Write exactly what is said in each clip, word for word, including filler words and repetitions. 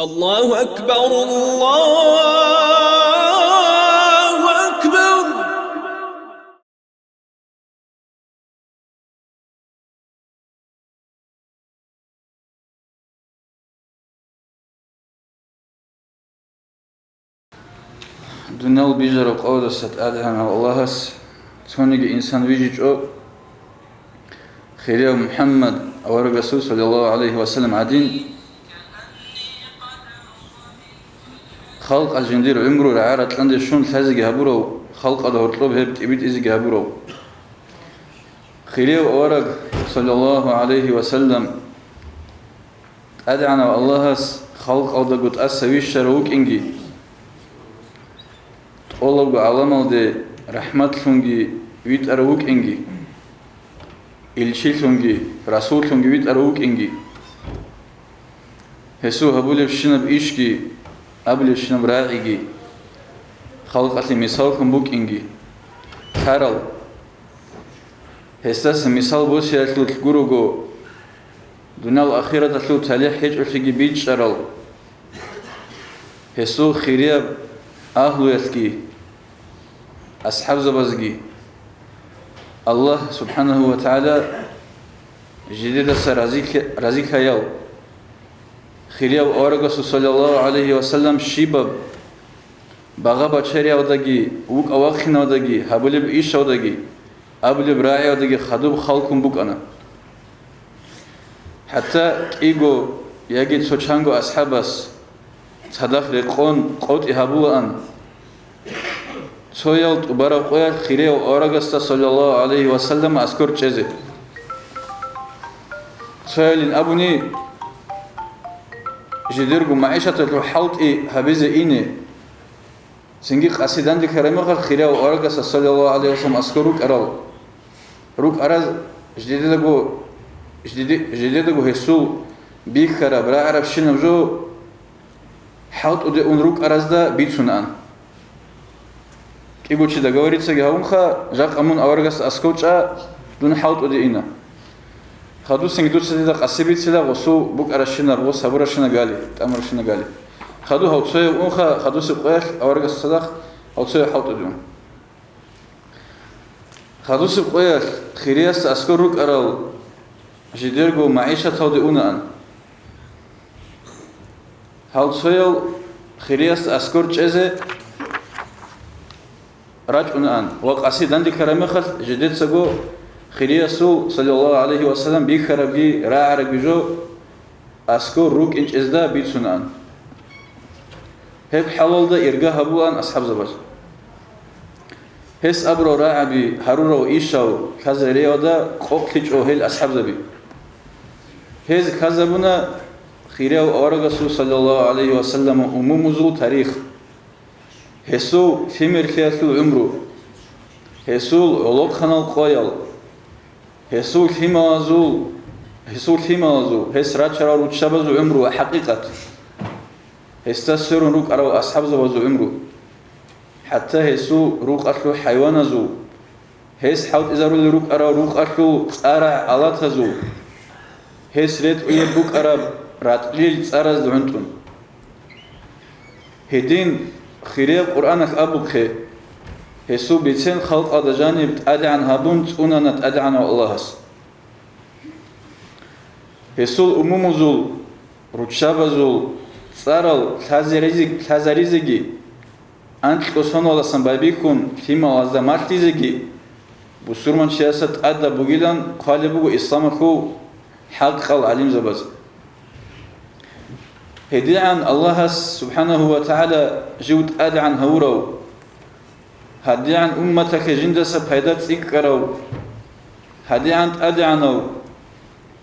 الله أكبر، الله أكبر. Дуниял бижараб къавдаса ТӀадегӀанав Аллагьас цониги инсан вижичӀо, хирияв МухӀаммад аварагасул, саллаллагьу гӀалайгьи ва саллам, гӀадин, халкъалъ жиндир гӀумру рагӀа-ракьанде щун лъазеги гьабурав, халкъалда гьоркьоб гьеб тӀибитӀизеги гьабурав. Хирияв авараг, саллаллагьу гӀалайгьи ва саллам, ТӀадегӀанав Аллагьас халкъалдаго тӀаса вищарав вукӀинги, тӀолабго гӀаламалде рахӀматлъунги витӀарав вукӀинги, илчилъунги расуллъунги витӀарав вукӀинги, гьесул гьабулебщинаб ишги, абулебщинаб рагӀиги, халкъалъе мисаллъун букӀинги, лъарал, гьесдаса мисал босиялъулъ гурого, дуниял ахираталъул талихӀ гьечӀолъиги бичӀчӀарал, гьесул хирияб агьлуялъги, асхӀабзабазги, Аллагь, субхӀанагьу ва тагӀала, жидедаса разилъа-, разилъаял, хирияв аварагасул, саллаллагьу гӀалайгьи ва саллам, щибаб багъа-бачариялдаги, вукӀа-вахиналдаги, гьабулеб ишалдаги, абулеб рагӀиялдаги хадуб халкун букӀана. ХӀатта кӀиго яги цо чанго асхӀабас цадахъ рекъон къотӀи гьабулаан, цоял тӀубараб къоялъ хирияв аварагасда, саллаллагьу гӀалайгьи ва саллам, аскор чӀезе. Цоялин абуни, жидерго магӀишаталъул хӀалтӀи гьабизе ине. Цинги къаси данде ккараб мехалъ хирияв аварагасда, саллаллагьу гӀалайгьи ва саллам, аскор рукӀарал, рукӀараз жидедаго, жидеде-, жидедаго гьесул бихьараб, рагӀарабщинаб жо хӀалтӀуде ун рукӀаразда бицунаан. КӀиго чи договорицаги гьавунха, жакъа мун аварагасда аскор чӀа, дун хӀалтӀуде ина. Хадусинги дуца дида къаси бицила, гъосул букӀаращинаб, гъос гьабуращина гали, тӀамуращина гали. Хаду гьав цояв унха, хадусеб къоялъ аварагас цадахъ гьав цояв хӀалтӀуде ун. Хадусеб къоялъ хириясда аскор рукӀарал жидерго магӀишаталде унаан. Гьал цоял хириясда аскор чӀезе рачӀунаан ва къаси данде ккараб мехалъ жидецаго хириясул, саллаллагьу гӀалайгьи ва саллам, бихьарабги рагӀарабги жо аскор рукӀинчӀезда бицунаан. Гьеб хӀалалда ирга гьабулаан асхӀабзабаз. Гьес абурал рагӀаби, гьарурал ишал лъазариялда къокълъичӀо гьел асхӀабзаби. Гьез лъазабуна хирияв аварагасул, саллаллагьу гӀалайгьи ва саллам, умумузул тарих. Гьесул лъимерлъиялъул гӀумру, гьесул гӀолохъанал къоял, гьесул лъималазул, гьесул лъималазул, гьес рачарал руччабазул гӀумру ва хӀакъикъат, гьесда сверун рукӀарал асхӀабзабазул гӀумру, хӀатта гьесул рукъалъул хӀайваназул, гьес хӀалтӀизарулел рукӀарал рукъалъул цӀарагӀ алатазул, гьес ретӀуе букӀараб ратӀлил цӀаразда гӀунтӀун. Гьедин, хирияб Къуръаналъ абухъе, гьесул бицен халкъалда жаниб тӀадегӀан гьабун цӀунана ТӀадегӀанав Аллагьас. Гьесул умумузул, руччабазул цӀарал лъазаризе-, лъазаризеги, анкьго соналдасан байбихьун лъималазда малъизеги, бусурманчиясда тӀадаб бугилан хъвалеб буго исламалъул хӀакъал гӀалимзабаз. ГьедигӀан Аллагьас, субхӀанагьу ва тагӀала, жив тӀадегӀан гьавурав, гьадигӀан умматалъе жиндаса пайда цӀикӀкӀарав, гьадигӀан тӀадегӀанав,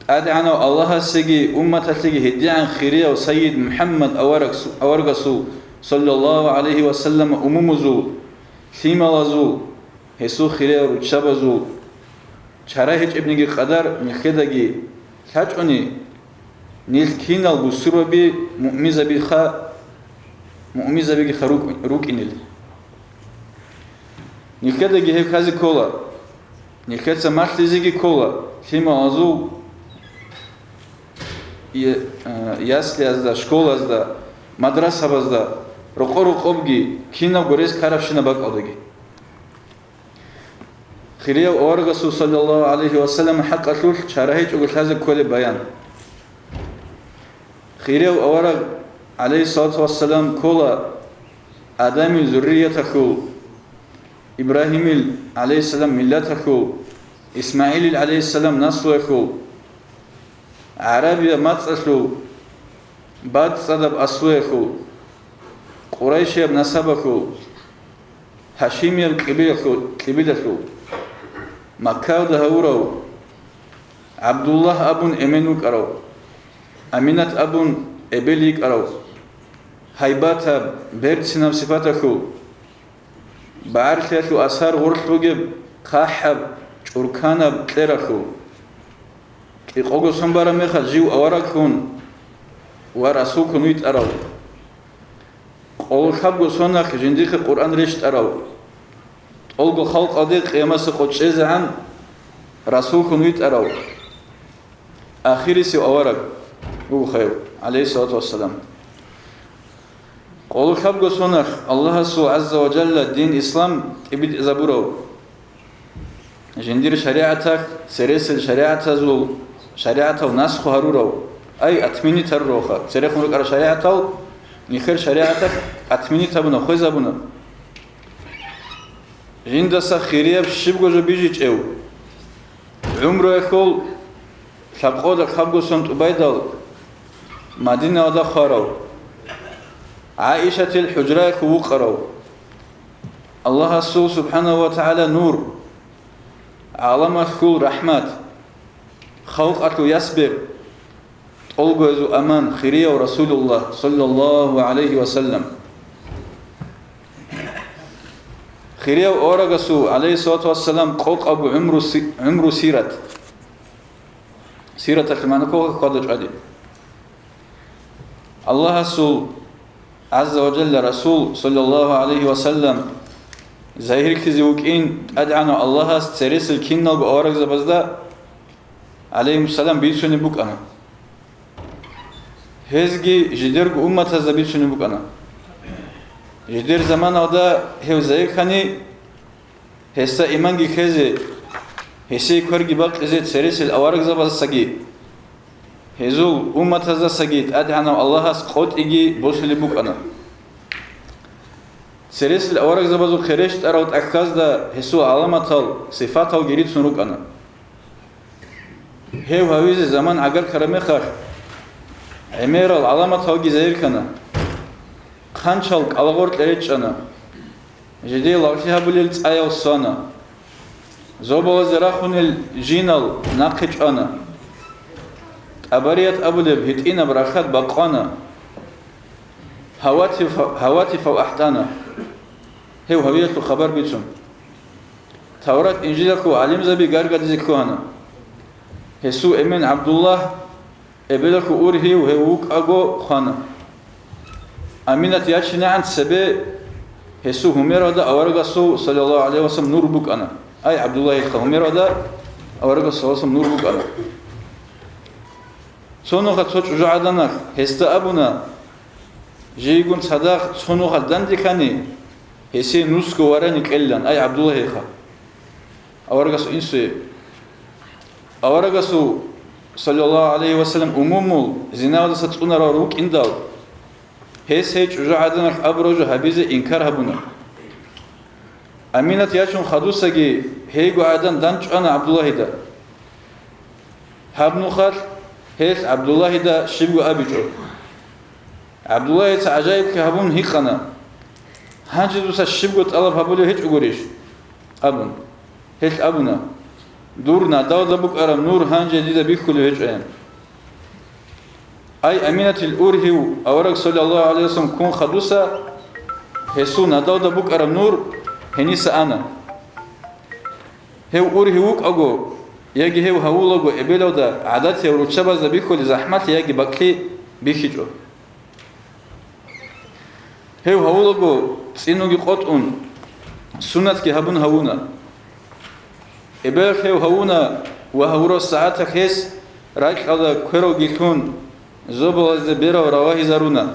ТӀадегӀанав Аллагьасеги умматалъеги гьедигӀан хирияв Сайид МухӀаммад аварагсу-, аварагасул, саллаллагьу гӀалайгьи ва саллам, умумузул, лъималазул, гьесул хирияв руччабазул чара гьечӀебниги къадар нилъедаги лъачӀони, нилъ кинал бусурбаби муъмизабиха, муъмизабигиха рукӀ-, рукӀинел. Нилъедаги гьеб хьазе ккола, нилъеца малъизеги ккола, лъималазул, е-, а, яслиязда, школазда, мадрасабазда, рокъо-рокъобги, кинабго рес ккарабщинаб бакӀалдаги. Хирияв аварагасул саллаллагьу гӀалайгьи ва саллам хӀакъалъулъ чара гьечӀого лъазе кколеб баян. Хирияв авараг, гӀалайгьиссалату вассалам, ккола Адамил зуррияталъул, Ибрагьимил, гӀалайгьиссалам, миллаталъул, ИсмагӀилил, гӀалайгьиссалам, наслуялъул, гӀарабияб мацӀалъул, бацӀцӀадаб аслуялъул, къурайшияб насабалъул, гьашимияб кьибилалъул, кьибилалъул, Маккаялда гьавурав, ГӀабдуллагь абун эмен вукӀарав, Аминат абун эбел йикӀарав, гьайбатаб, берцинаб сипаталъул, багӀарлъиялъул асар гъорлъ бугеб хъахӀаб, чӀурканаб кьералъул, кӀикъого сон бараб мехалъ жив авараглъун ва расуллъун витӀарав, къоло лъабго сонахъ жиндихъе Къуръан рещтӀарав, тӀолго халкъалде къиямасеб къо чӀезегӀан расуллъун витӀарав, ахирисев авараг вуго гьев, гӀалайгьиссалату вассалам. Къоло лъабго сонахъ Аллагьасул гӀазза ва жалла дин ислам тӀибитӀизабурав, жиндир шаригӀаталъ цересел шаригӀатазул, шаригӀатал насху гьарурав, ай, отменить гьаруравха, церехун рукӀарал шаригӀатал нилъер шаригӀаталъ отменить гьабуна, хвезабуна. Жиндаса хирияб щибго жо бижичӀев, гӀумруялъул лъабкъода лъабго сон тӀубайдал Мадинаялда хварав, ГӀаишатил хӀужраялъув вукъарав, Аллагьасул субхӀанагьу ва тагӀала нур, гӀаламалъул рахӀмат, халкъалъул ясбер, тӀолгоязул аман, хирияв Расулуллагь, саллаллагьу гӀалайгьи ва саллам. Хирияв аварагасул, гӀалайгьиссалату вассалам, къокъаб гӀумру си-, гӀумру сират. Сираталъе магӀна ккола хьвада-чӀвади. Аллагьасул, гӀазза ва жалла, Расул, саллаллагьу гӀалайгьи ва саллам, загьирлъизе вукӀин ТӀадегӀанав Аллагьас цересел киналго аварагзабазда, гӀалайгьимуссалам, бицунеб букӀана. Гьезги жидерго умматазда бицунеб букӀана. Жидер заманалда гьев загьирлъани, гьесда иманги лъезе, гьесие кверги бакъизе цересел аварагзабаздасаги, гьезул умматаздасаги ТӀадегӀанав Аллагьас къотӀиги босулеб букӀана. Цересел аварагзабазухъе рещтӀарал тӀахьазда гьесул гӀаламатал, сифаталги рицун рукӀана. Гьев гьавизе заман гӀагарлъараб мехалъ, гӀемерал гӀаламаталги загьирлъана, хъанчал кӀалагъоркье речӀчӀана, жидее лагълъи гьабулел цӀаял свана, зобалазде рахунел жинал нахъе чӀвана, тӀабарият абулеб гьитӀинаб рахьат бакъвана, гьаватиф-, гьаватифав ахӀдана, гьев гьавиялъул хабар бицун. Таврат-Инжилалъул гӀалимзаби гаргадизе лъугьана. Гьесул эмен ГӀабдуллагь, эбелалъул ургьив гьев вукӀаго, хвана. Аминат ячинегӀан цебе гьесул гьумералда аварагасул, саллаллагьу гӀалайгьи ва саллам, нур букӀана. Ай, ГӀабдуллагьиха гьумералда аварагасул, саллаллагьу гӀалайгьи ва саллам, нур букӀана. Цо нухалъ цо чӀужугӀаданалъ гьесда абуна: «Жийгун цадахъ цо нухалъ данделъани, гьесие нусго варани кьелилан, ай, ГӀабдуллагьиха». Аварагасул инсуе. Аварагасул, саллаллагьу гӀалайгьи ва саллам, умумул зиналдаса цӀунарал рукӀиндал, гьес гьей чӀужугӀаданалъ абураб жо гьабизе инкар гьабуна. Аминат ячун хадусаги гьейго гӀадан данчӀвана ГӀабдуллагьида. Гьаб нухалъ гьелъ ГӀабдуллагьида щибго абичӀо. ГӀабдуллагьица гӀажаиблъи гьабун гьикъана: «Гьанже дуца щибго тӀалаб гьабулеб гьечӀогурищ?» – абун. Гьелъ абуна: «Дур надалда букӀараб нур гьанже дида бихьулеб гьечӀоян». Ай, Аминатил ургьив авараг, саллаллагьу гӀалайгьи ва саллам, ккун хадуса, гьесул надалда букӀараб нур гьениса ана. Гьев ургьив вукӀаго, яги гьев гьавулаго эбелалда гӀадатияв руччабазда бихьулеб захӀмалъи яги бакӀлъи бихьичӀо. Гьев гьавулаго цӀинуги къотӀун, суннатги гьабун гьавуна. Эбелалъ гьев гьавуна ва гьавурав сагӀаталъ гьес ракьалда квералги лъун, зобалазде берал равагьизаруна.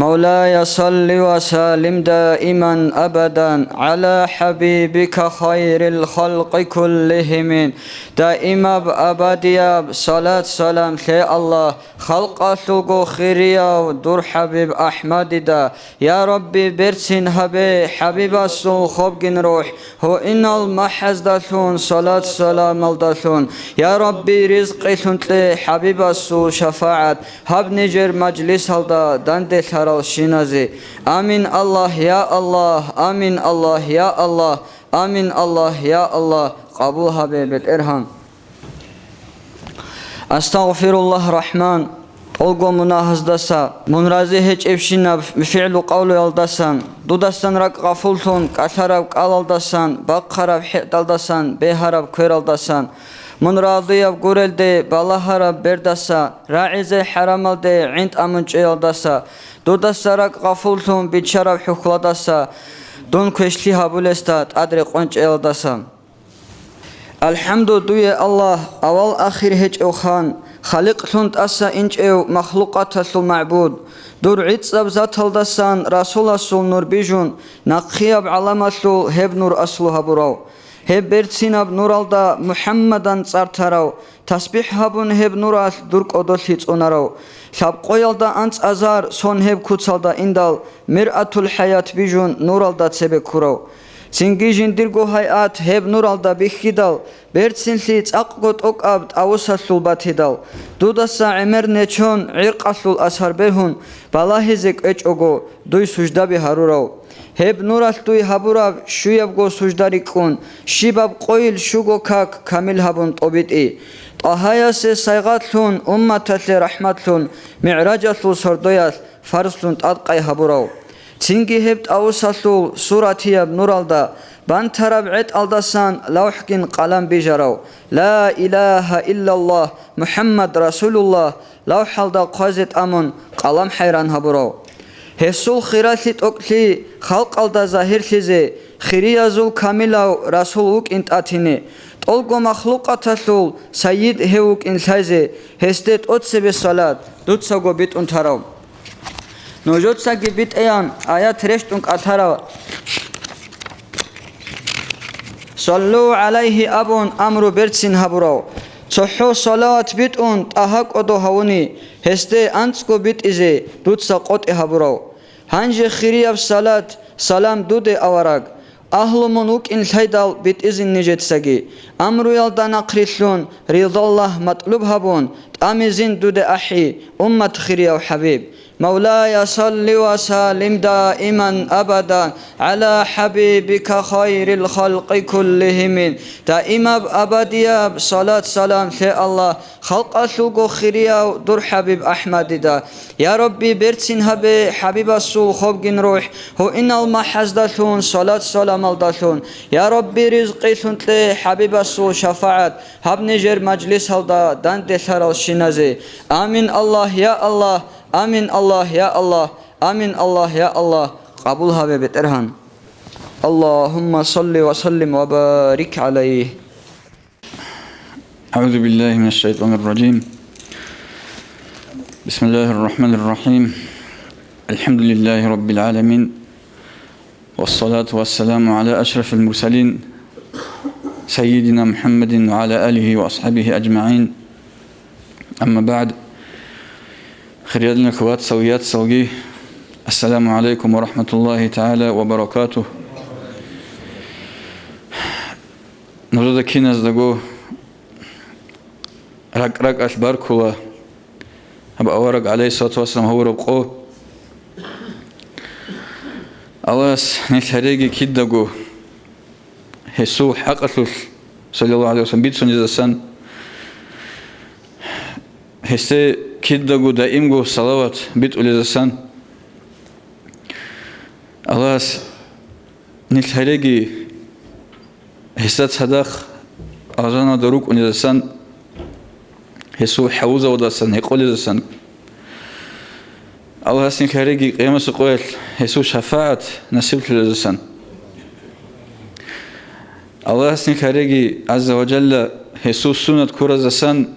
مولاي صل وسلم دائما أبدا على حبيبك خير الخلق كلهم. Даимаб абадияб салат-салам лъе, Аллагь, халкъалъулго хирияв дур ХӀабиб АхӀмадида. Я Рабби, берцин гьабе ХӀабибасул хобгин рухӀ, гьуинал махӀаздалъун, салат-саламалдалъун. Я Рабби, ризкъилъун кье ХӀабибасул шафагӀат, гьаб нижер мажлисалда данделъаралщиназе. Амин, Аллагь, я Аллагь, амин, Аллагь, я Аллагь, амин, Аллагь, я Аллагь, къабул гьабе, БетӀергьан. Астагъфируллагь, Рахман, тӀолго мунагьаздаса, мун рази гьечӀебщинаб фигӀлу-къавлуялдасан, дудасан ракӀ гъафуллъун кӀалъараб кӀалалдасан, бахъараб хӀетӀалдасан, бегьараб квералдасан, мун разияб гурелде балагьараб бердаса, рагӀизе хӀарамалде гӀин тӀамун чӀеялдаса, дудаса ракӀ гъафуллъун биччараб хӀухьладаса, дун квешлъи гьабулесда тӀад рекъон чӀеялдаса. АлхӀамду дуе, Аллагь, авал-ахир гьечӀев хан, халикълъун тӀаса инчӀев махлукъаталъул магӀбуд. Дур гӀицӀаб заталдасан Расуласул нур бижун, нахъияб гӀаламалъул гьеб нур аслу гьабурав. Гьеб берцинаб нуралда МухӀаммадан цӀар тарав, тасбихӀ гьабун гьеб нуралъ дур кӀодолъи цӀунарав. Лъабкъоялда анцӀазар сон гьеб куцалда индал, миръатул хӀаят бижун нуралда цебе ккурав. Цинги жиндирго гьайат гьеб нуралда бихьидал, берцинлъи цӀакъго тӀокӀаб тӀавусалъул батидал, дудаса гӀемер нечон гӀиркъалъул асар бегьун, балагьизе кӀвечӀого дуй суждаби гьарурав. Гьеб нуралъ дуй гьабураб щуябго сужда рикӀкӀун, щибаб къойил щуго как камил гьабун тӀобитӀи. ТӀагьаясе сайгъатлъун, умматалъе рахӀматлъун, мигӀражалъул сордоялъ фарзлъун тӀадкъай гьабурав. Цинги гьеб тӀавусалъул суратияб нуралда бантараб гӀетӀалдасан лавхӀгин къалам бижарав, Ла илагьа иллаллагь, МухӀаммад Расулуллагь, лавхӀалда хъвазе тӀамун, къалам хӀайран гьабурав. Гьесул хиралъи-тӀокӀлъи халкъалда загьирлъизе, хириязул камилав Расул вукӀин тӀатине, тӀолго махлукъаталъул сайид гьев вукӀин лъайзе, гьесде тӀоцебе салат дуцаго битӀун тарав. Нужецаги битӀеян аят рещтӀун кӀалъарав. «Саллу гӀалайгьи» абун амру берцин гьабурав, цохӀо салават битӀун тӀагьа кӀодо гьавуни, гьесде анцӀго битӀизе дуца къотӀи гьабурав. Гьанже хирияб салат, салам дуде, авараг, агьлу мун вукӀин лъайдал битӀизин нижецаги, амруялда нахърилълъун, ридаллагь матӀлуб гьабун, тӀамизин дуде ахӀи, уммат хирияв ХӀабиб. مولاي صل وسلم دائما أبدا على حبيبك خير الخلق كلهم. Даимаб абадияб салат-салам лъе, Аллагь, халкъалъулго хирияв дур ХӀабиб АхӀмадида. Я Рабби, берцин гьабе ХӀабибасул хобгин рухӀ, гьуинал махӀаздалъун, салат-саламалдалъун. Я Рабби, ризкъилъун кье ХӀабибасул шафагӀат, гьаб нижер мажлисалда данделъаралщиназе. Амин, Аллагь, я Аллагь. Амин, Аллагь, я Аллагь! Амин, Аллагь, я Аллагь! Къабул гьабе, БетӀергьан. اللهم صل وسلم وبارك عليه. أعوذ بالله من الشيطان الرجيم. بسم الله الرحمن الرحيم. الحمد لله رب العالمين. والصلاة والسلام على أشرف المرسلين سيدنا محمد وعلى آله وأصحابه أجمعين. أما بعد. Хириял диналъул вацал, яцалги, ассаламу гӀалайкум ва рахӀматуллагьи тагӀала ва баракатугь. Нужеда киназдаго ракӀ-ракӀалъ баркула гьаб авараг, гӀалайгьиссалату вассалам, гьавураб къо. Аллагьас нилъ гьареги кидаго гьесул хӀакъалъулъ, саллаллагьу гӀалайгьи вассалам, бицунезасан, гьесде кидаго даимго салават битӀулезасан, Аллагьас нилъ гьареги гьесда цадахъ алжаналда рукӀунезасан, гьесул хӀавузалдасан гьекъолезасан, Аллагьас нилъ гьареги къиямасеб къоялъ гьесул шафагӀат насиблъулезасан, Аллагьас нилъ гьареги, гӀазза ва жалла, гьесул суннат ккуразасан,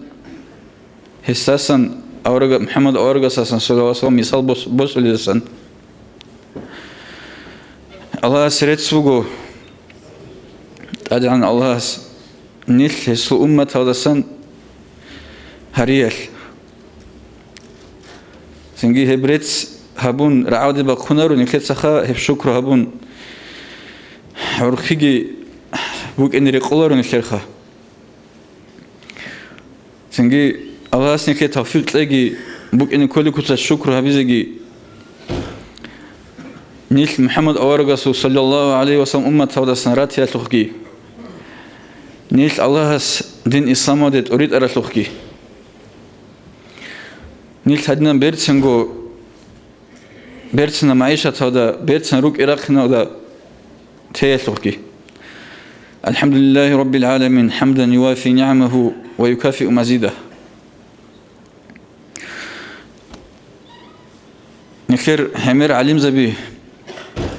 гьесдасан, авараг-, МухӀаммад аварагасдасан, саллаллагьу гӀалайгьи вассалам, мисал бос-, босулезасан. Аллагьасе рецц буго, ТӀадегӀан Аллагьас, нилъ гьесул умматалдасан гьариялъ. Цинги гьеб рецц гьабун рагӀаде бахъунаро нилъецаха, гьеб шукру гьабун гӀурхъиги букӀине рекъоларо нилъерха. Цинги Аллагьас нилъее тавфикъ кьеги, букӀине кколеб куца шукру гьабизеги, нилъ МухӀаммад аварагасул, саллаллагьу гӀалайгьи вассалам, умматалдасан ратиялъухъги, нилъ Аллагьас дин исламалде тӀоритӀаралъухъги, нилъ гьадинан берцинго берцинаб магӀишаталда, берцинаб рукӀи-рахъиналда теялъухъги. АлхӀамдулиллагьи раббил гӀаламин, хӀамдан ювафи нигӀамагьу ва юкафиу мазидагь. Нилъер гӀемер гӀалимзаби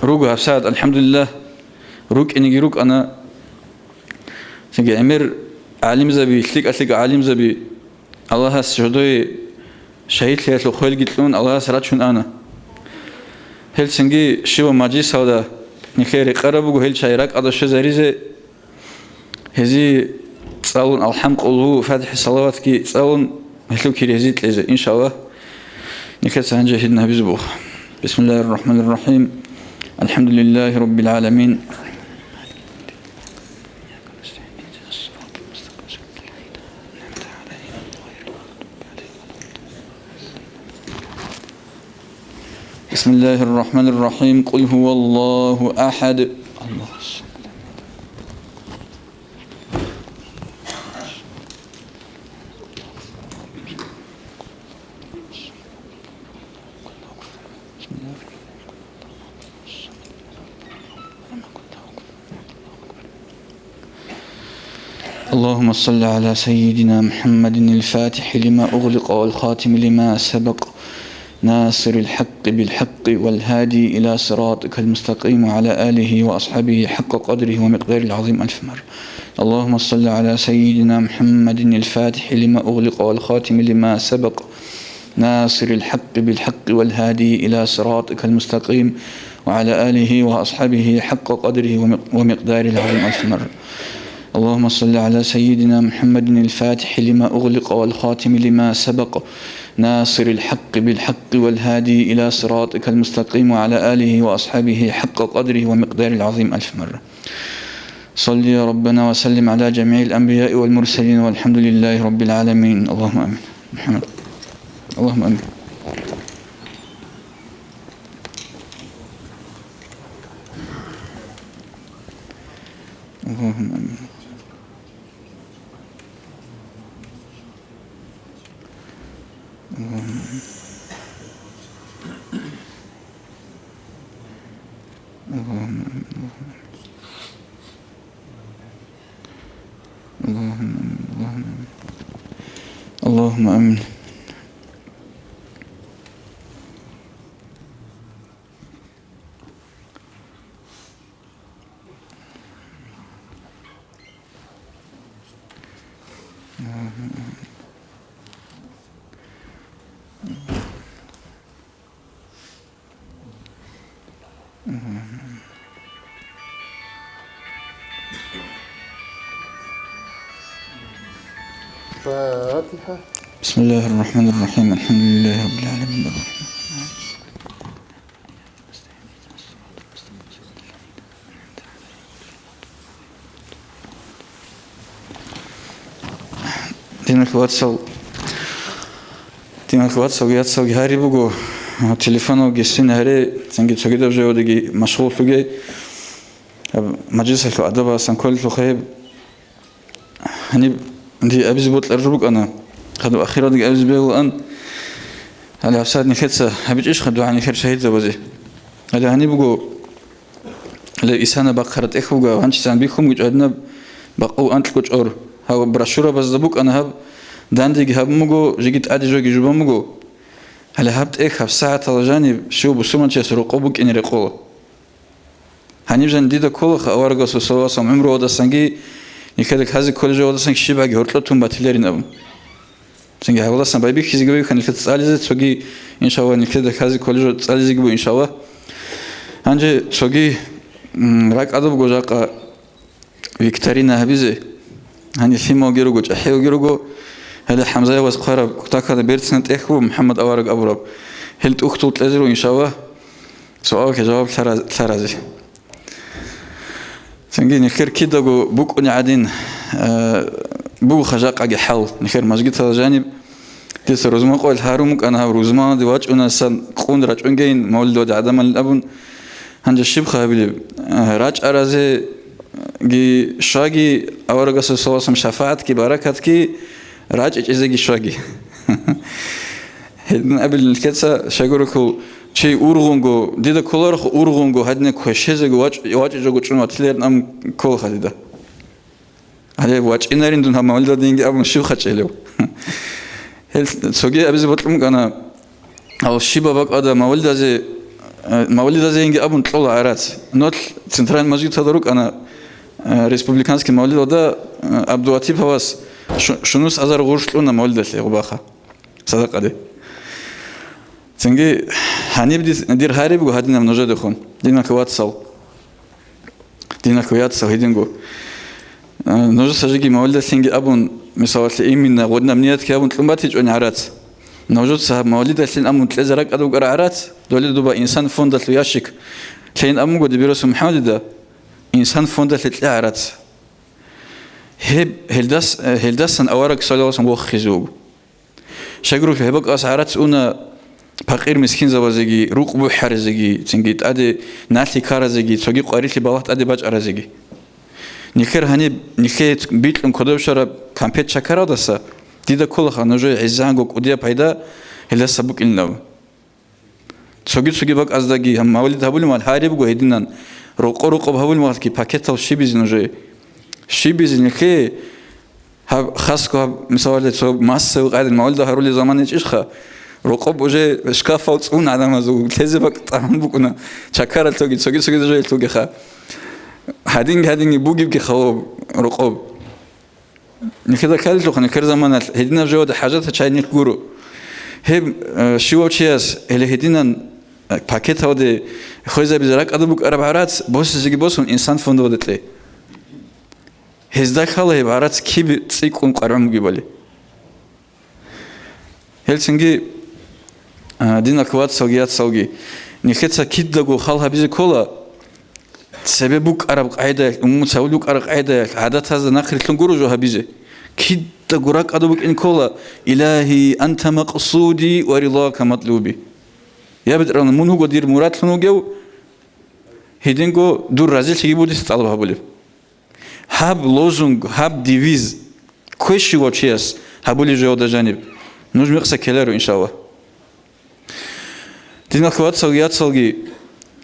руго гьабсагӀат, алхӀамдулиллагь, рукӀинеги рукӀана. Цинги гӀемер гӀалимзаби, лъикӀа-лъикӀа гӀалимзаби, Аллагьас жодое шагьидлъиялъул хвелги кьун, Аллагьас рачун ана. Гьелцинги щивав мажлисалда нилъее рекъараб буго гьел чагӀи ракӀалда щвезаризе, гьезие цӀалун алхӀам, къулгьу, фатихӀа, салаватги цӀалун, гьелъул кири гьезие кьезе, иншаллагь. Нилъеца гьанже гьедин гьабизе буго. Бисмиллагьир рахӀманир рахӀим. АлхӀамдулиллагьи раббил гӀаламин. بسم الله الرحمن الرحيم. قل هو الله أحد. اللهم صل على سيدنا محمد الفاتح لما أغلق والخاتم لما سبق، ناصر الحق بالحق والهادي إلى صراطك المستقيم وعلى آله وأصحابه حق قدره ومقداره العظيم ألف مرة. اللهم صل على سيدنا محمد الفاتح لما أغلق والخاتم لما سبق، ناصر الحق بالحق والهادي إلى صراطك المستقيم وعلى آله وأصحابه حق قدره ومق-، ومقداره العظيم ألف مرة. اللهم صل على سيدنا محمد الفاتح لما أغلق والخاتم لما سبق، ناصر الحق بالحق والهادي إلى صراطك المستقيم وعلى آله وأصحابه حق قدره ومقداره العظيم ألف مرة. صل يا ربنا وسلم على جميع الأنبياء والمرسلين والحمد لله رب العالمين. اللهم آمين. محمد. اللهم آمين. اللهم آمين. اللهم آمين. اللهم آمين. اللهم آمين. اللهم آمين. اللهم آمين. الفاتحة. بسم الله الرحمن الرحيم. الحمد لله رب العالمين. الرحمن الرحيم. Диналъ вацал, диналъ вацал, яцалги гьари буго, телефоналги син гьаре, цинги цогидаб жавадиги машгъуллъуге, гьаб мажлисалъул адабасан кколелъулха гьеб. Гьаниб дие абизе бокьараб букӀана, хадуб ахиратги абизе бегьулаан, гьале гьабсагӀат нилъеца гьабичӀищха дугӀа нилъер шагьидзабазе? Гьале гьаниб буго, гьале исана бахъараб тӀехь буго, гьанчи цан бихьун буго гьадинаб бакъул анкьго чӀор. Гьав брошюрабазда букӀана гьаб, дандеги гьабун буго, жеги тӀаде жоги жубан буго. Гьале гьаб тӀехь гьабсагӀатала жаниб щив бусурманчияс рокъоб букӀине рекъола. Гьаниб жан дида кколаха аварагасул саллаллагьу гӀалайгьи вассалам гӀумруялдасанги, нилъеда лъазе кколеб жавадасан щибаги гьоркьоб тун батиларин абун. Цинги гьаваласан байбихьизеги буго нилъеда цӀализе, цоги, иншаллагь, нилъеда лъазе кколеб жо цӀализеги буго, иншаллагь. Гьанже цоги М, ракӀадабго жакъа викторина гьабизе. Гьанир лъималги руго, чӀахӀияги руго. Гьале ХӀамзаевас хъвараб кутакалда берцинаб тӀехь буго МухӀаммад авараг абураб. Гьел тӀухьдул кьезе руго, иншаллагь, суалалъе жаваб лъара-, лъаразе. Цинги нилъер кидаго букӀуни гӀадин, э, бугоха жакъаги хӀал. Нилъер мажгитала жаниб дица рузман къоялъ гьарун букӀана, гьаб рузманалде вачӀунасан къун рачӀунгейин мавлидалде гӀадамалин абун. Гьанже щибха гьабилеб? Э, рачӀаразеги щваги, аварагасул саллаллагьу гӀалайгьи ва саллам шафагӀатги баракатги, рачӀичӀезеги щваги. Гьедин абилин лъеца, щайгурелъул чи ургъунго, дида кколарохъо ургъунго, гьадинаб квешезего вачӀ-, вачӀичӀого чӀун ватилерин абун кколаха дида. Гьале вачӀинарин дун гьаб мавлидалдейинги абун щибха чӀелев? Гьел цоги абизе бокьун букӀана, гьал щибаб бакӀалда мавлидазе, э, мавлидазейинги абун кьола гӀарац. Нолъ центральный мажгиталда рукӀана, э, республиканский мавлидалда, э, Абдулатиповас шу-, шунус азар гъурш кьуна мавлидалъе гъубаха. Садакъаде. Цинги гьаниб дис-, дир гьарибго гьадинаб нужедехун, диналъул вацал. Диналъул яцал гьединго. Э, нужеца жеги мавлидалъинги абун, мисалалъе, иминна гъодинаб ниятги абун кьун батичӀони гӀарац. Нужеца гьаб мавлидалъин абун кьезе ракӀадав вукӀара гӀарац, доле дуба инсан фондалъул ящик лъейин абунго дибирас МухӀаммадида, инсан фондалъе кье гӀарац. Гьеб, гьелдас-, э, гьелдасан авараг саллаллагьу гӀалайгьи ва саллам вохизе вуго. Щайгурелъул гьеб бакӀалъ гӀарац уна пакъир-мискинзабазеги, рукъ бухӀаризеги, цинги тӀаде налъи ккаразеги, цоги къварилъи балагь тӀаде бачӀаразеги. Нилъер гьаниб, нилъее бикьун кодоб щвараб кампет-чакаралдаса дида кколаха нужее гӀезегӀанго кӀудияб пайда гьелдаса букӀинилан. Цоги-цоги бакӀаздаги гьаб мавлид гьабулеб мехалъ гьарибго гьединан, рокъо-рокъоб гьабулеб мехалъги пакетал щибизе нужее. Щибизе нилъее гьаб хасго гьаб, мисалалде, цо массовый къайдал мавлид гьарулел заман гьечӀищха, рокъоб уже шкафал цӀун гӀадамазул лъезе бакӀ тӀамун букӀуна, чакаралъоги, цоги-цоги нужее лъугеха. Гьадинги-гьадинги бугебги халаб рокъоб. Нилъеда кколелъулха, нилъер заманалъ гьединаб жавада хӀажатал чагӀи нилъ гуро. Гьеб, э, щивав чияс гьеле гьединан, э, пакеталде хвезабизе ракӀалда букӀараб гӀарац босизеги босун, инсан фондалде кье. Гьезда лъала гьеб гӀарац киб цӀикӀкӀун къваригӀун бугебали. Гьелцинги, а, диналъул вацалги яцалги, нилъеца кидаго хал гьабизе ккола, цебе букӀараб къагӀидаялъ, умумуца гьабулеб букӀараб къагӀидаялъ, гӀадатазда нахърилълъун гуро жо гьабизе. Кидаго ракӀалда букӀин ккола: «Илагьи, анта макъсуди ва ридака матлуби». Я БетӀергьан, мун вуго дир мурадлъун вугев, гьединго дур разилъиги буго дица тӀалаб гьабулеб. Гьаб лозунг, гьаб девиз ккве щивав чияс гьабулеб жавада жаниб, нуж мекъса ккеларо, иншаллагь. Диналъул вацалги яцалги,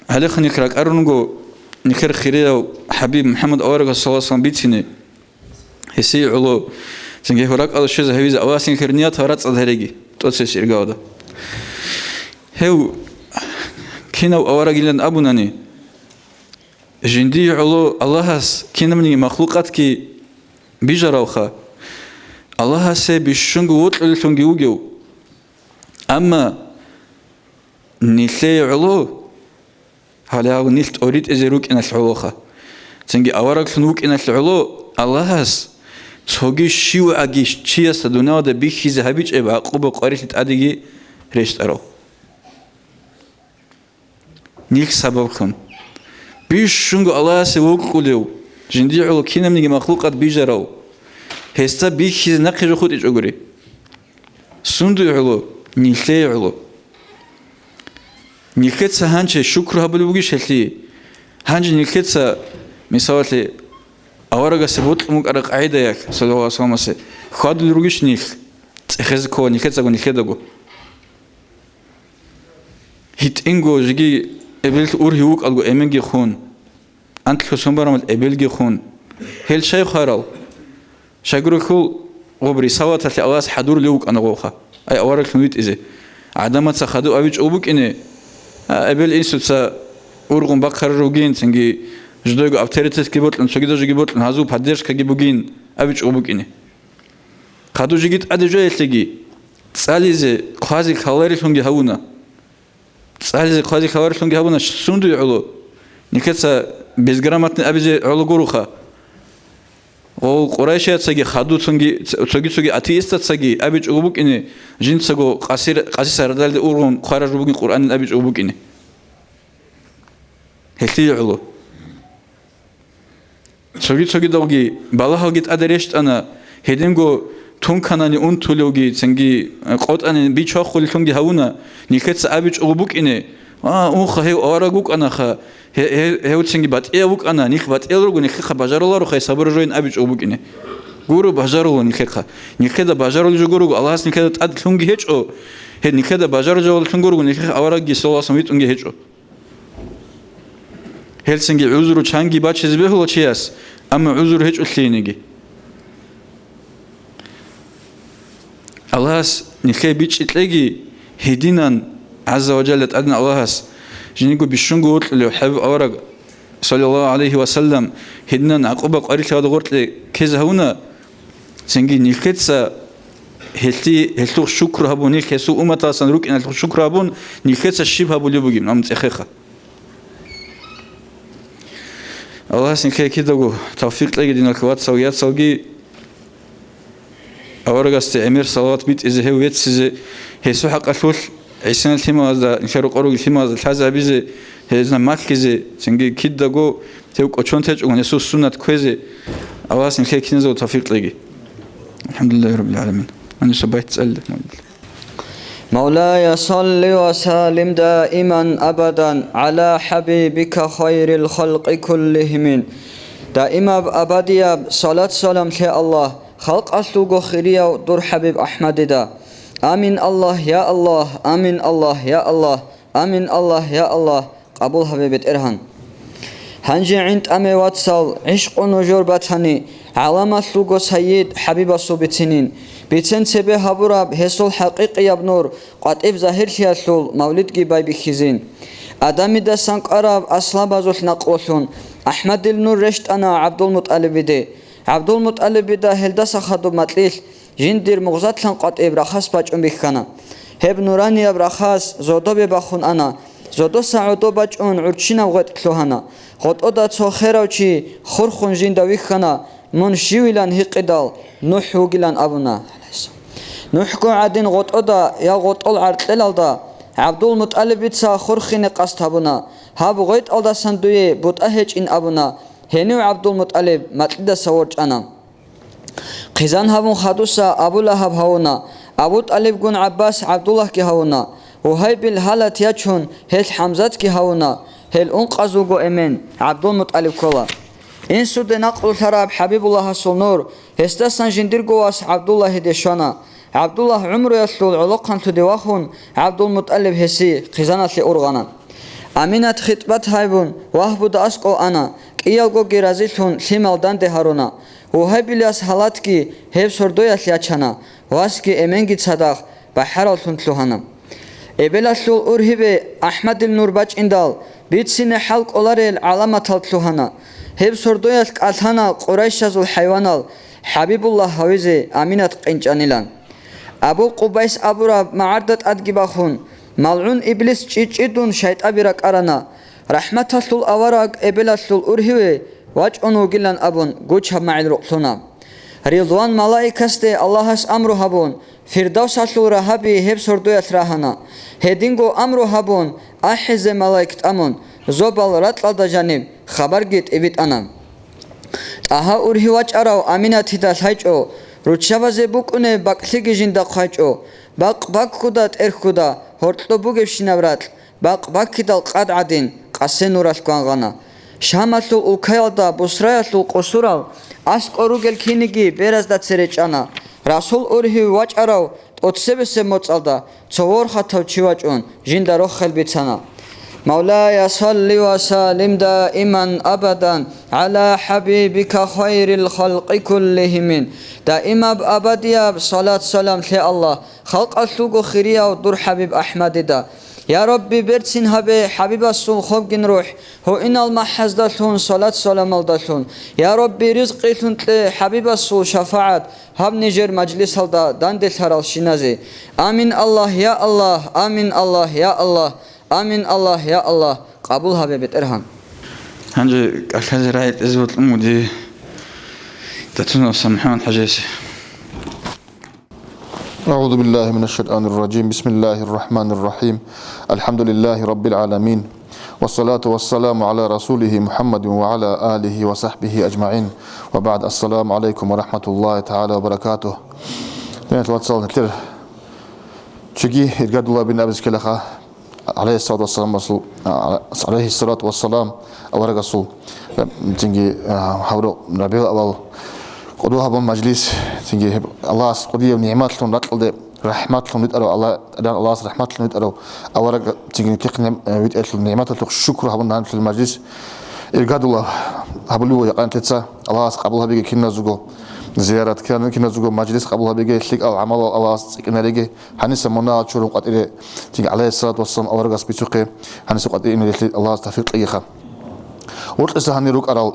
гьалихъа нилъ ракӀарун руго нилъер хирияв ХӀабиб МухӀаммад аварагас саллаллагьу гӀалайгьи ва саллам бицине. Гьесие гӀоло цинги гьев ракӀалде щвезе гьавизе Аллагьас нилъер ниятал рацӀцӀад гьареги, тӀоцебесеб иргаялда. Гьев кинав аварагилан абунани, жиндие гӀоло Аллагьас кинабниги махлукъатги бижаравха, Аллагьасе бищунго вокьулеллъунги вугев. Амма нилъее гӀоло, гьале гьав нилъ тӀоритӀизе рукӀиналъ гӀолоха, цинги авараглъун вукӀиналъ гӀоло Аллагьас цоги щивгӀаги чиясда дуниялда бихьизе гьабичӀеб гӀакъуба къварилъи тӀадеги рещтӀарав. Нилъ сабаблъун. Бищунго Аллагьасе вокьулев, жиндие гӀоло кинабниги махлукъат бижарав, гьесда бихьизе нахъе жо хутӀичӀогури. Сундуе гӀоло? Нилъее гӀоло. Нилъеца гьанже шукру гьабулеб бугищ гьелъие? Гьанже нилъеца, мисалалъе, аварагасе бокьун букӀараб къагӀидаялъ, саллаллагьу гӀалайгьи ва салламасе, хьвадулел ругищ нилъ? ЦӀехезе ккола нилъецаго нилъедаго. ГьитӀинго жеги эбелалъ ургьив вукӀалго эменги хун, анлъго сон барамал эбелги хун. Гьел щай хварал? Щайгурелъул гъоб рисалаталъе Аллагьас хӀадурулев вукӀана гъовха, ай авараглъун витӀизе. ГӀадамаца хадув абичӀого букӀине, а, эбел-инсуца ургъун бахъарар ругин, цинги жидойго авторитетги бокьун, цогидажоги бокьун, гьазул поддержкаги бугин абичӀого букӀине. Хадув жеги тӀаде жо гьелъеги, цӀализе хъвазе кколареллъунги гьавуна. ЦӀализе хъвазе кколареллъунги гьавуна, сундуе гӀоло? Нилъеца безграмотный абизе гӀоло гуроха. Гъол къурайшияцаги хадуцунги цоги-цоги атеистацаги абичӀого букӀине, жинцаго къаси, къаси сардалде ургъун хъвараб жо бугин Къуръанил абичӀого букӀине. Гьелъие гӀоло. Цоги-цогидалги балагьалги тӀаде рещтӀана, гьединго тунканани унтулевги, цинги, э, къотӀани бичвахулеллъунги гьавуна, нилъеца абичӀого букӀине, а, унха, гьев авараг вукӀанаха, гье-, гье-, гьев цинги батӀияв вукӀана, нилъ батӀиял руго, нилъехъа бажарулароха, гьес гьабураб жоян абичӀого букӀине. Гуро, бажарула нилъехъа. Нилъеда бажарулеб жо гуро, Аллагьас нилъеда тӀад лъунги гьечӀо, гьед нилъеда бажарулеб жо лъун гуро, нилъехъа аварагги саллаллагьу гӀалайгьи ва саллам витӀунги гьечӀо. Гьелцинги гӀузру чанги бачизе бегьула чияс, амма гӀузру гьечӀолъиениги. Аллагьас нилъее бичӀчӀи кьеги, гьединан, гӀазза ва жалла, тӀадегӀан Аллагьас, жиндирго бищунго вокьулев ХӀабиб авараг, саллаллагьу гӀалайгьи ва саллам, гьединан гӀакъуба къварилъи гьадаб гъоркье ккезе гьавуна, цинги нилъеца гьелъи-, гьелъухъ шукру гьабун, нилъ гьесул умматалдасан рукӀиналъухъ шукру гьабун, нилъеца щиб гьабулеб бугеб, амма цӀехеха. Аллагьас нилъее кидаго тавфикъ кьеги, диналъул вацал, яцалги, аварагасде гӀемер салават битӀизе, гьев веццизе, гьесул хӀакъалъулъ гӀисинал лъималазда, нилъер рукъа ругел лъималазда лъазе гьабизе, гьезда малъизе, цинги кидаго гьев кӀочон течӀогун гьесул суннат кквезе Аллагьас нилъее киназего тавфикъ кьеги. АлхӀамдулиллагьи раббил гӀаламин. Гьаниса байт цӀалила. مولاي صل وسلم دائما أبدا على حبيبك خير الخلق كلهم. Даимаб абадияб салат-салам лъе, Аллагь, халкъалъулго хирияв дур ХӀабиб АхӀмадида. Амин, Аллагь, я Аллагь, амин, Аллагь, я Аллагь, амин, Аллагь, я Аллагь, къабул гьабе, БетӀергьан. Гьанже гӀин тӀаме, вацал, гӀишкъу нужер батани, гӀаламалъулго сайид ХӀабибасул бицинин. Бицен цебе гьабураб гьесул хӀакъикъияб нур къватӀиб загьирлъиялъул мавлидги байбихьизин. Адамидасан кӀвараб аслабазулъ накълулъун АхӀмадил нур рещтӀана ГӀабдулмутӀалибиде. ГӀабдулмутӀалибида гьелдаса хадуб макьилъ жиндир мугъзатлъан къватӀиб рахас бачӀун бихьана. Гьеб нуранияб рахас зодобе бахун ана, зодоса гӀодоб бачӀун гӀурччинаб гъветӀ лъугьана. ГъотӀода цо херав чи хурхун жинда вихьана, мун щивилан гьикъидал, НухӀ вугилан абуна. НухӀго гӀадин гъотӀода я гъотӀол гӀаркьелалда ГӀабдулмутӀалибица хурхине къасд гьабуна, гьаб гъветӀалдасан дуе бутӀа гьечӀин абуна, гьенив ГӀабдулмутӀалиб макьидаса ворчӀана. Хъизан гьабун хадуса Абу Лагьаб гьавуна, Абу ТӀалибгун ГӀаббас ГӀабдуллагьги гьавуна, Вугьайбил гьалат ячун, гьелъ ХӀамзатги гьавуна, гьел ункъаз вуго эмен, ГӀабдулмутӀалиб ккола. Инсуде накълулъараб ХӀабибуллагьасул нур, гьесдасан жиндирго вас ГӀабдуллагьиде щвана. ГӀабдуллагь гӀумруялъул гӀолохъанлъуде вахун, ГӀабдулмутӀалиб гьесие хъизаналъе ургъана. Аминат хитӀбат гьабун, Вагьбуда аскӀов ана, кӀиялгоги разилъун лъимал данде гьаруна. Вугьайбилас гьалатги гьеб сордоялъ ячана, васги эменги цадахъ бахӀараллъун лъугьана. Эбелалъул ургьибе АхӀмадил нур бачӀиндал, бицине хӀал кӀоларел гӀаламатал лъугьана. Гьеб сордоялъ кӀалъана къурайшазул хӀайванал ХӀабибуллагь гьавизе Аминат къинчӀанилан. Абу Къубайс абураб магӀарда тӀадги бахун, малгӀун иблис чӀи-чӀидун шайтӀаби ракӀарана, рахӀматалъул авараг эбелалъул ургьиве вачӀун вугилан абун гучаб магӀил рокьлъуна. Рилван малаикасде Аллагьас амру гьабун, Фирдавсалъул рагьаби гьеб сордоялъ рагьана. Гьединго амру гьабун, ахӀизе малаик тӀамун, зобал ракьалда жаниб хабарги тӀибитӀана. ТӀагьа ургьи вачӀарав Аминатида лъайчӀо, руччабазе букӀунеб бакӀлъиги жинда хъвайчӀо, бакъ баккуда тӀерхьуда, гьоркьоб бугебщинаб ракь, бакъ баккидал къад гӀадин, къасе нуралъ гвангъана. Шамалъул улкаялда Бусраялъул къусурал аскӀор ругел киниги беразда цере чӀана. Расул ургьив вачӀарав тӀоцебесеб моцӀалда цо ворхатав чи вачӀун, жинда рохел бицана. مولاي صل وسلم دائما أبدا على حبيبك خير الخلق كلهم. Даимаб абадияб салат-салам лъе, Аллагь, халкъалъулго хирияв дур ХӀабиб АхӀмадида. Я Рабби, берцин гьабе ХӀабибасул хобгин рухӀ, гьуинал махӀаздалъун, салат-саламалдалъун. Я Рабби, ризкъилъун кье ХӀабибасул шафагӀат гьаб нижер мажлисалда данделъаралщиназе. Амин, Аллагь, я Аллагь, амин, Аллагь, я Аллагь, амин, Аллагь, я Аллагь, къабул гьабе, БетӀергьан. Гьанже кӀалъазе рагӀи кьезе бокьун буго дие Датуновасан МухӀаммад ХӀажиясе. أعوذ بالله من الشيطان الرجيم. بسم الله الرحمن الرحيم. الحمد لله رب العالمين. والصلاة والسلام على رسوله محمد وعلى آله وصحبه أجمعين. وبعد. السلام عليكم ورحمة الله تعالى وبركاته. Динал вацал, нилъер чиги иргадулабин абиз ккелаха. ГӀалайгьиссалату вассаламасул, а, гӀалайгьиссалату вассалам, аварагасул, цинги, а, гьавру РабигӀул-аввал кӀодо гьабун мажлис, цинги гьеб Аллагьас кӀудияв нигӀматлъун ракьалде рахӀматлъун витӀарав Аллагь, Аллагьас рахӀматлъун витӀарав авараг, цинги нилъехъе нигӀ-, витӀиялъул нигӀматалъухъ шукру гьабун данделъул мажлис иргадула гьабулев вуго. Якъа нилъеца Аллагьас къабул гьабеги киназего зиярат, кин-, киназего мажлис къабул гьабеги, лъикӀал гӀамалал Аллагьас цӀикӀкӀинареги. Гьаниса мунагьал чурун къватӀире, цинги гӀалайгьиссалату вассалам аварагас бицухъе, гьаниса къватӀире ине релълъи Аллагьас тавфикъ кьегиха. Гъоркьиса гьанир рукӀарал,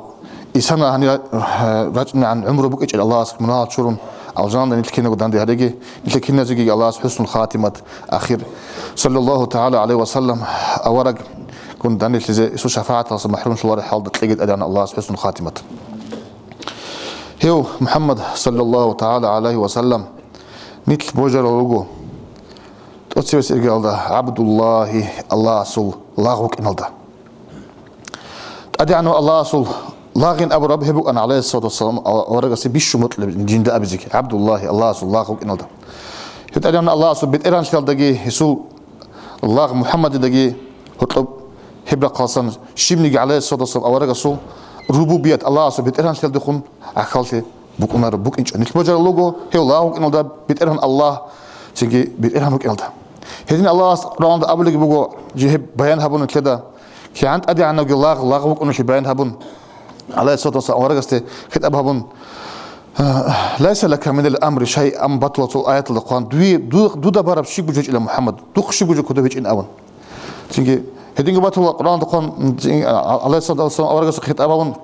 исана гьанир, э, рачӀинегӀан гӀумру букӀичӀел Аллагьас мунагьал чурун, алжаналда нилъ кинаго данде гьареги, нилъер киназеги Аллагьас хӀуснул хатимат, ахир. Саллаллагьу тагӀала гӀалайгьи ва саллам авараггун данделъизе, гьесул шафагӀаталдаса махӀрумлъулареб хӀалда кьеги тӀадегӀан Аллагьас хӀуснул хатимат. Гьев МухӀаммад, саллаллагьу тагӀала гӀалайгьи ва саллам, нилъ божарал руго тӀоцебесеб иргаялда ГӀабдуллагьи, Аллагьасул лагъ вукӀиналда. ТӀадегӀанав Аллагьасул лагъин абураб гьеб букӀана, гӀалайгьиссалату вассалам, аварагасде бищун бокьулеб жинда абизеги, ГӀабдуллагьи, Аллагьасул лагъ вукӀиналда. Гьев ТӀадегӀанав Аллагьасул бетӀергьанлъиялдаги гьесул лагъ МухӀаммадидаги гьоркьоб гьеб рахъалъан щибниги гӀалайгьиссалату вассалам аварагасул рубубият, Аллагьасул бетӀергьанлъиялдехун гӀахьаллъи букӀунаро букӀинчӀо. Нилъ божарал руго гьев лагъ вукӀиналда БетӀергьан Аллагь, цинги БетӀергьан вукӀиналда. Гьедин Аллагьас Къуръаналда абулеб буго, жи гьеб баян гьабун нилъеда, кигӀан тӀадегӀанавги лагъ, лагъ вукӀуналъе баян гьабун, гӀалайгьиссалату вассалам аварагасде хитӀаб гьабун, «Лайса лака минал амри шай», амма батулацул аяталда хъван, дуе, ду-, дуда бараб щибго жо гьечӀила, МухӀаммад, духъ щибго жо кодоб гьечӀин абун. Цинги, гьединго батула Къуръаналда хъван, цин-, а-, а-, гӀалайгьиссалату вассалам аварагасухъе хитӀаб гьабун,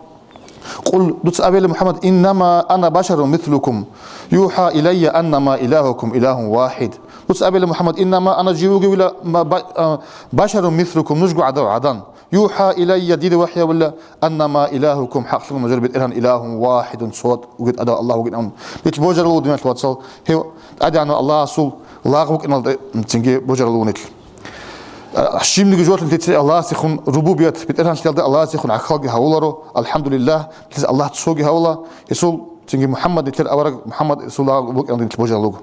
«Къул», дуца абейила, МухӀаммад, «Иннама ана башарун мислукум, юхӀа илайя аннама илагьукум илагьун вахӀид». Дуца абейила, МухӀаммад, «Иннама ана», жив вугевила, ма-, ба-, а, «башарун мислукум», нужго гӀадав гӀадан. «ЮхӀа илайя», дида вахӀй гьабула, «аннама илагьукум», хӀакълъун нужер БетӀергьан, «илагьун вахӀидун», цо вугев тӀадав Аллагь вугин абун. Нилъ божарал руго, диналъ вацал, гьев ТӀадегӀанав Аллагьасул лагъ вукӀиналда, цинги божарал руго нилъ. А, щибниги жоялъул нилъеца Аллагьасехун рубубият, бетӀергьанлъиялда Аллагьасехун гӀахьалги гьавуларо, алхӀамдулиллагь, нилъеца Аллагь цоги гьавула, гьесул цинги МухӀаммад, нилъер авараг МухӀаммад, гьесул лагъ вукӀиналда нилъ божарал руго.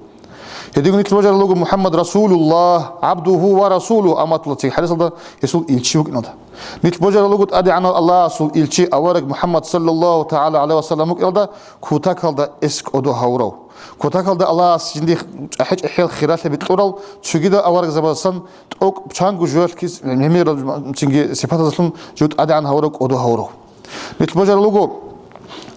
Гьединго нилъ божарал руго МухӀаммад Расулуллагь, гӀабдугьу ва расулугьу, амма батула цинги хӀадисалда гьесул илчи вукӀиналда. Нилъ божарал руго ТӀадегӀанав Аллагьасул илчи авараг МухӀаммад, саллаллагьу тагӀала гӀалайгьи ва саллам, вукӀиналда, кутакалда эс кӀодо гьавурав. Кутакалда Аллагьас жинди чӀахӀи-чӀахӀиял хиралъаби кьурал, цогидал аварагзабаздасан тӀокӀ чанго жоялъ кис гӀемерал цинги сипатазалъун жив ТӀадегӀан гьавурав, кӀодо гьавурав. Нилъ божарал руго,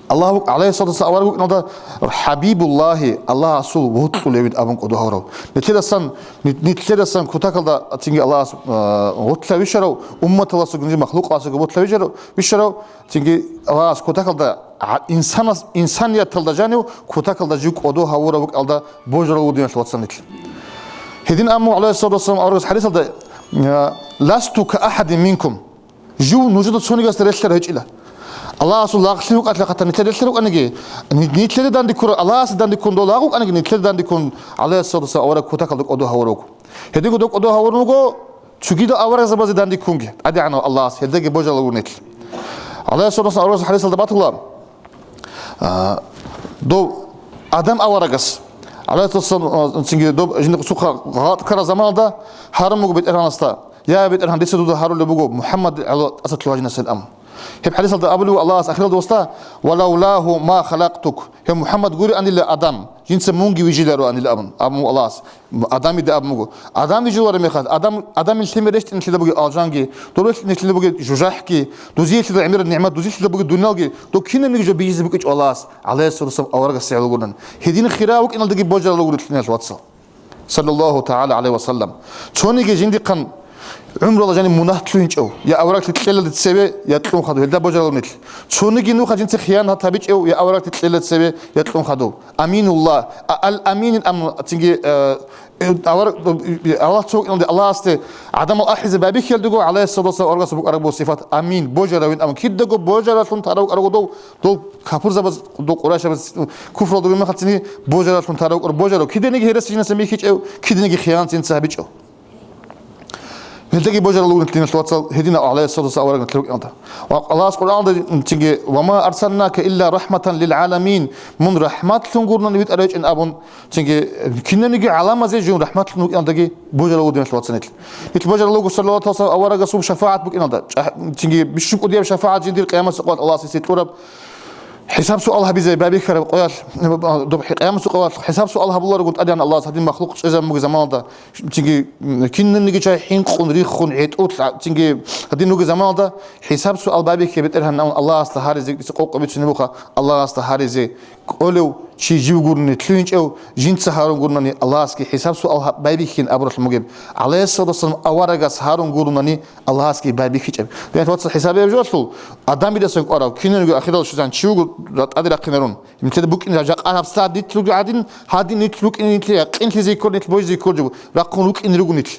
Аллагь вукӀ-, гӀалайгьиссалату вассалам авараг вукӀиналда ХӀабибуллагьи, Аллагьасул вокьулевин абун кӀодо гьавурав. Нилъерасан, ни-, нилъерасан кутакалда цинги Аллагьас, а, вокьулев вищарав, умматаласаго, нижер махлукъаласаго вокьулев вищарав, вищарав, цинги Аллагьас кутакалда, а, инсанас, инсанияталда жанив кутакалда жив кӀодо гьавурав вукӀиналда божарал руго, диналъ вацал, нилъ. Гьедин абун буго, гӀалайгьиссалату вассалам, аварагас хӀадисалда, а, «Ласту ка ахӀадин минкум». Жив нужеда цонигасда релълъарав гьечӀила. Аллагьасул лагълъи вукӀалъа хъатан нилъер релълъарав вукӀаниги, ни-, нилъеде данде ккурав, Аллагьасе данде ккун дов лагъ вукӀаниги, нилъеде данде ккун, гӀалайгьиссалату вассалам, авараг кутакалда кӀодо гьавурав вуго. Гьединго дов кӀодо гьавурун вуго, цогидал аварагзабазе данде ккунги, ТӀадегӀанав Аллагьас, гьелдаги божарал руго нилъ. ГӀалайгьиссалату вассалам аварагас хӀадисалда батула, а, дов Адам аварагас, гӀалайгьиссалам, а, цинги доб жиндихъ цухъа гъалатӀ ккарал заманалда гьарун буго БетӀергьанасда: «Я, БетӀергьан, дица дуда гьарулеб буго МухӀаммад гӀоло тӀасалъугьа жинасел», – ан. Гьеб хӀадисалда абулеб Аллагьас ахиралда, васда: «Ва лавлагьу ма халакътук». Гьев МухӀаммад гурианила Адам, жинца мунги вижилароанила абун, абун Аллагьас. Адамида абун буго. Адам вижилареб мехалъ, Адам, Адамил лъимер рещтӀинелъидал бугеб алжанги, доб рещтӀинелъидал бугеб жужахӀги, дузиялъидал гӀемерал нигӀмат, дузиялъидал бугеб дуниялги, доб кинабниги жо бижизе букӀинчӀо Аллагьас, гӀалайгьиссалату вассалам, аварагас гӀоло гурин. Гьедин хира вукӀиналдаги божарал руго нилъ, диналъ вацал. Саллаллагьу тагӀала гӀалайгьи ва саллам. Цониги жиндихъан ГӀумруялда жаниб мунагь лъугьинчӀев, я аварагасде кьелалде цеве, я кьун хадув, гьелда божарав нилъ. Цониги нухалъ жинца хиянат гьабичӀев, я аварагасде кьелалде цеве, я кьун хадув. Аминуллагь, а-, ал-Аминин, ам-, цинги, э, э, авар-, э, Аллагь цо вукӀиналде, Аллагьасде гӀадамал ахӀизе байбихьиялдего, гӀалайгьиссалату вассалам аварагасда букӀараб буго сифат Амин, божаравин, амин. Кидаго божаравлъун тарав вукӀарав дов, дол капурзабаз, дол къурайшабаз, куфралда ругел мехалъ цинги божаравлъун тарав вукӀарав божарав. Киданиги гьересияб жинца бихьичӀев, киданиги хиянат жинца гьабичӀев. Гьелдаги божарал вугин, диналъул вацал, гьединав гӀалайгьиссалату вассалам аварагас вукӀиналда. Ва Аллагьас Къуръаналда цинги: «Ва ма арсалнака илля рахӀматан лил гӀаламин», мун рахӀматлъун гурони витӀарай вачӀин абун, цинги кинабниги гӀаламазе жив рахӀматлъун вукӀиналдаги божарал вугин, диналъул вацал, нилъ. Нилъ божарал вуго, саллаллагьу гӀалайгьи ва саллам, аварагасул шафагӀат букӀиналда. ЧӀа-, цинги бищун кӀудияб шафагӀат жиндир Къиямасеб къоялъ Аллагьас гьесие кьураб. ХӀисаб-суал гьабизе байбихьараб къоялъ, доб Къиямасеб къоялъ хӀисаб-суал гьабуларогун ТӀадегӀан Аллагьас гьадин махлукъ чӀезабун бугеб заманалда, цинги, м, кинабниги чай хӀинкъун, риххун, гӀетӀулъ, а, цинги гьадин вугеб заманалда, хӀисаб-суал байбихьи БетӀергьан Аллагьасда гьаризе, дица къокъ бицунеб буха, Аллагьасда гьаризе кӀолев чи жив гурони, лъугьинчӀев жинца гьарун гурони, Аллагьасги хӀисаб-суал гьаб-, байбихьин абуралъун бугеб. ГӀалайгьиссалату вассалам аварагас гьарун гурони, Аллагьасги байбихьичӀеб. Диналъул вацал, хӀисабияб жоялъул, Адамидасан кӀварав, кинабниги ахирал щвезегӀан чи вуго, ра-, тӀаде рахъинарун. Нилъеда букӀин жа-, жакъа гьаб сагӀат нилъ руго гӀадин, гьадин нилъ рукӀине, нилъее якъинлъизе кколеб, нилъ божизе кколеб жо, рахъун рукӀине руго нилъ.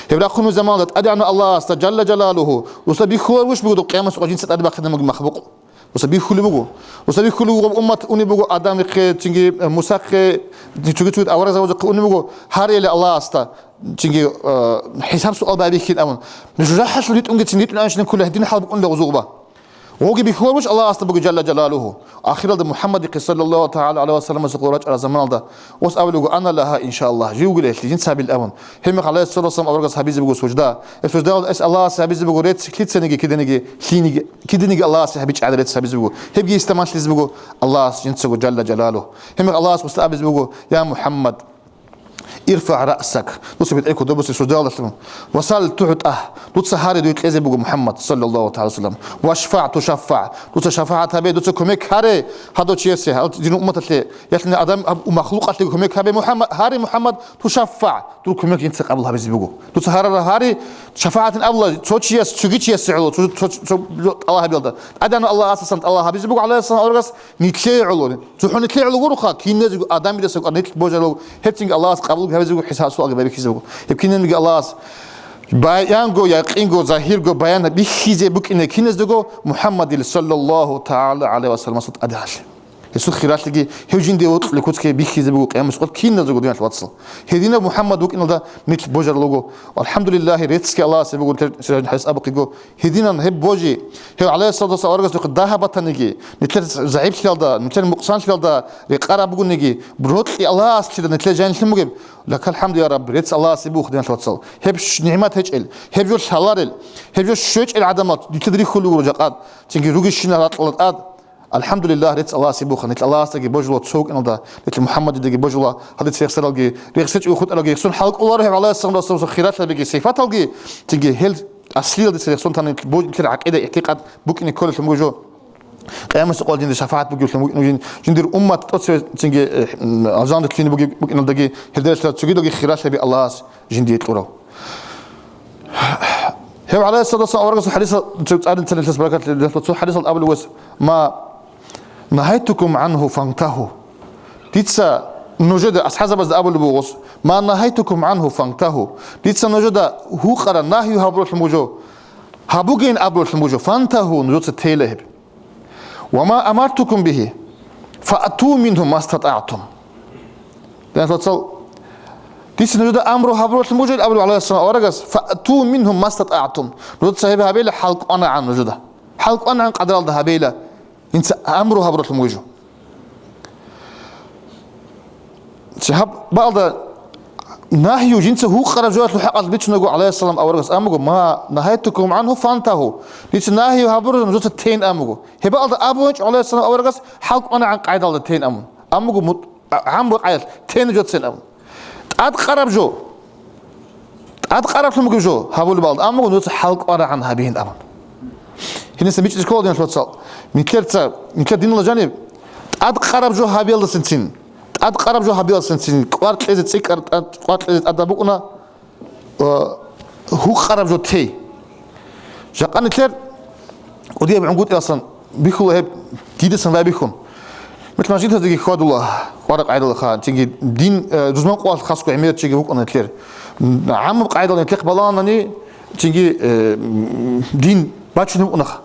Гьеб рахъун заманалда ТӀадегӀанав Аллагьасда, Жалла Жалалугьу, дуца бихьуларищ буго доб Къиямасеб къоялъ жинца тӀаде бахъинаб бугеб махлукъ? Дуца бихьулеб буго. Дуца бихьулеб буго уммат унеб буго Адамихъе, цинги, э, Мусахъе, цоги-цоги аварагзабазухъе унеб буго, гьарейила Аллагьасда, цинги, э, хӀисаб-суал байбихьин абун. Нуж рахӀалъул ритӀунгицин ритӀун анщинаб ккола гьедин хӀал букӀунила гъозулба. Гъоги бихьуларищ Аллагьасда буго Жалла Жалалугьу. Ахиралда МухӀаммадихъе, саллаллагьу тагӀала гӀалайгьи ва саллам, гъорачӀараб заманалда, ос абулеб буго: «Ана лагьа, иншааллагь, живгила гьелъи, жинца гьабилан», абун. Гьеб мехалъ гӀалайгьиссалату вассалам аварагас гьабизе буго сужда. Гьеб суждаялда эс Аллагьасе гьабизе буго рецц лъицаниги киданиги, лъиениги, киданиги Аллагьасе гьабичӀчӀараб рецц гьабизе буго. Гьебги гьесда малъизе буго Аллагьас жинцаго Жалла Жалалугьу. Гьеб мехалъ Аллагьас ос абизе буго: «Я МухӀаммад, ирфагӀ раъсак», дуца бетӀер кодобусе суждаялдалъун. «Ва сал тугӀтӀа», дуца гьаре дуе кьезе буго, МухӀаммад, саллаллагьу тагӀала гӀалайгьи ва саллам. «ВашфагӀ тушаффагӀ», дуца шафагӀат гьабе, дуца кумек гьаре гьадав чиясе, гьав дин умматалъе, ялъуни адам гьаб махлукъалъе кумек гьабе, МухӀаммад, гьаре, МухӀаммад, тушаффагӀ, дур кумек жинца къабул гьабизе буго. Дуца гьарараб гьари, шафагӀатин абула цо чияс, цоги чиясе гӀоло, цо, цо, цо, цо тӀалаб гьабиялда. ТӀадегӀанав Аллагьасдасан тӀалаб гьабизе буго, гӀалайгьиссалам аварагас, нилъее гӀоло. ЦохӀо нилъее гӀоло гуроха, киназего адамидасан кӀвар нилъ божарав, гьебцинги Аллагьас къабул гьабизе буго, хӀисаб-суалги байбихьизе буго. Гьеб кинабниги Аллагьас баянго, якъинго, загьирго баян бихьизе букӀине киназдаго МухӀаммадил, саллаллагьу тагӀала гӀалайгьи ва саллам, тӀадегӀанлъи. Гьесул хиралъиги гьев жинде вокьулеб куцги бихьизе буго Къиямасеб къоялъ киназего, диналъул вацал. Гьединаб МухӀаммад вукӀиналда нилъ божарал руго. АлхӀамдулиллагьи, реццги Аллагьасе буго, нилъер сираж хӀадис абухъего. Гьединан гьеб божи, гьев гӀалайгьиссалату вассалам аварагасухъе дагь батаниги, нилъер загӀиплъиялда, нилъер мукъсанлъиялда рекъараб бугониги, рокьи Аллагьаслъида нилъер жанилъун бугеб, лакалхӀамду, я Рабби, рецц Аллагьасе буго, диналъул вацал. Гьеб щ-, нигӀмат гьечӀел, гьеб жо лъаларел, гьеб жо щвечӀел гӀадамал нилъеда рихьулеб буго жакъа, цинги ругищинал ракьалда тӀад. АлхӀамдулиллагь, рецц Аллагьасе буго, нилъ Аллагьасдаги божула цо вукӀиналда, нилъ МухӀаммадидаги божула, гьадица рехсаралги, рехсечӀого хутӀаралги, рехсон хӀал кӀоларо гьев гӀалайгьиссалам аварагасул хиралъабиги, сипаталги, цинги гьел аслиялдаса рехсон тана нилъ бож-, нилъер гӀакъида-игӀтикъад букӀине кколелъун буго жо. Къиямасеб къоялъ жинда шафагӀат бугевлъун букӀине жин-, жиндир уммат тӀоцебе цинги, э, м, алжаналде лъугьине бугеб-, букӀиналдаги, гьелдалъун цогидалги хиралъаби Аллагьас жиндие кьурав. Гьев гӀалайгьиссалату вассалам аварагасул хӀадисал, цо цӀарин царин лъас баракат лъелалъул цо хӀадисал абулев вес: «Ма нагьайтукум гӀангьу фантагьу». Дица нужеда, асхӀабзабазда абулеб буго: «Ма нагьайтукум гӀангьу фантагьу». Дица нужеда гьукъараб, нагью гьабуралъун буго жо, гьабугейин абуралъун буго жо, фантагьу, нужеца тейила гьеб. «Ва ма амартукум бигьи, фаъту мингьу мастатӀагӀтум». Диналъул вацал, дица нужеда амру гьабуралъун буго жо, абулеб гӀалайгьиссалам аварагас, «фаъту мингьу мастатӀагӀтум». Нужеца гьеб гьабейила, хӀалкӀванагӀан нужеда. ХӀалкӀванагӀан къадаралда гьабейила. Инца амру гьабуралъун буго жо. Ци гьаб бакӀалда нагью жинца гьукъараб жоялъул хӀакъалъ бицунаго, гӀалайгьиссалам аварагас абун буго: «Ма нагьайтукум гӀангьу фантагьу». Дица нагью гьабураб нужеца тейин абун буго. Гьеб бакӀалда абун гьечӀо, гӀалайгьиссалам аварагас, хӀалкӀванагӀан къайдалда тейин абун. Абун буго, мут-, а-, гӀамру къайдалъ тейин нужеца тейин абун. ТӀадкъараб жо. ТӀадкъараблъун бугеб жо гьабулеб бакӀалда, амма нужеца хӀалкӀварагӀан гьабейин абун. Гьениса бичӀчӀизе ккола, диналъул вацал. Нилъерца, нилъер диналда жаниб, тӀадкъараб жо гьабиялдасанцин, тӀадкъараб жо гьабиялдасанцин, кӀвар кьезе цӀикӀкӀар тӀад-, кӀвар кьезе тӀадаб букӀуна, э, гьукъараб жо тей. Жакъа нилъер кӀудияб гӀунгутӀиялсан бихьула гьеб дидасан байбихьун. Мисал, мажгитаздаги хьвадула, къваракъ гӀайдалаха, цинги дин, э, рузман къоялъ хасго гӀемерчиги вукӀуна нилъер. ГӀаммаб къайдал нилъехъ балагьанани, цинги, э, дин бачун букӀунаха.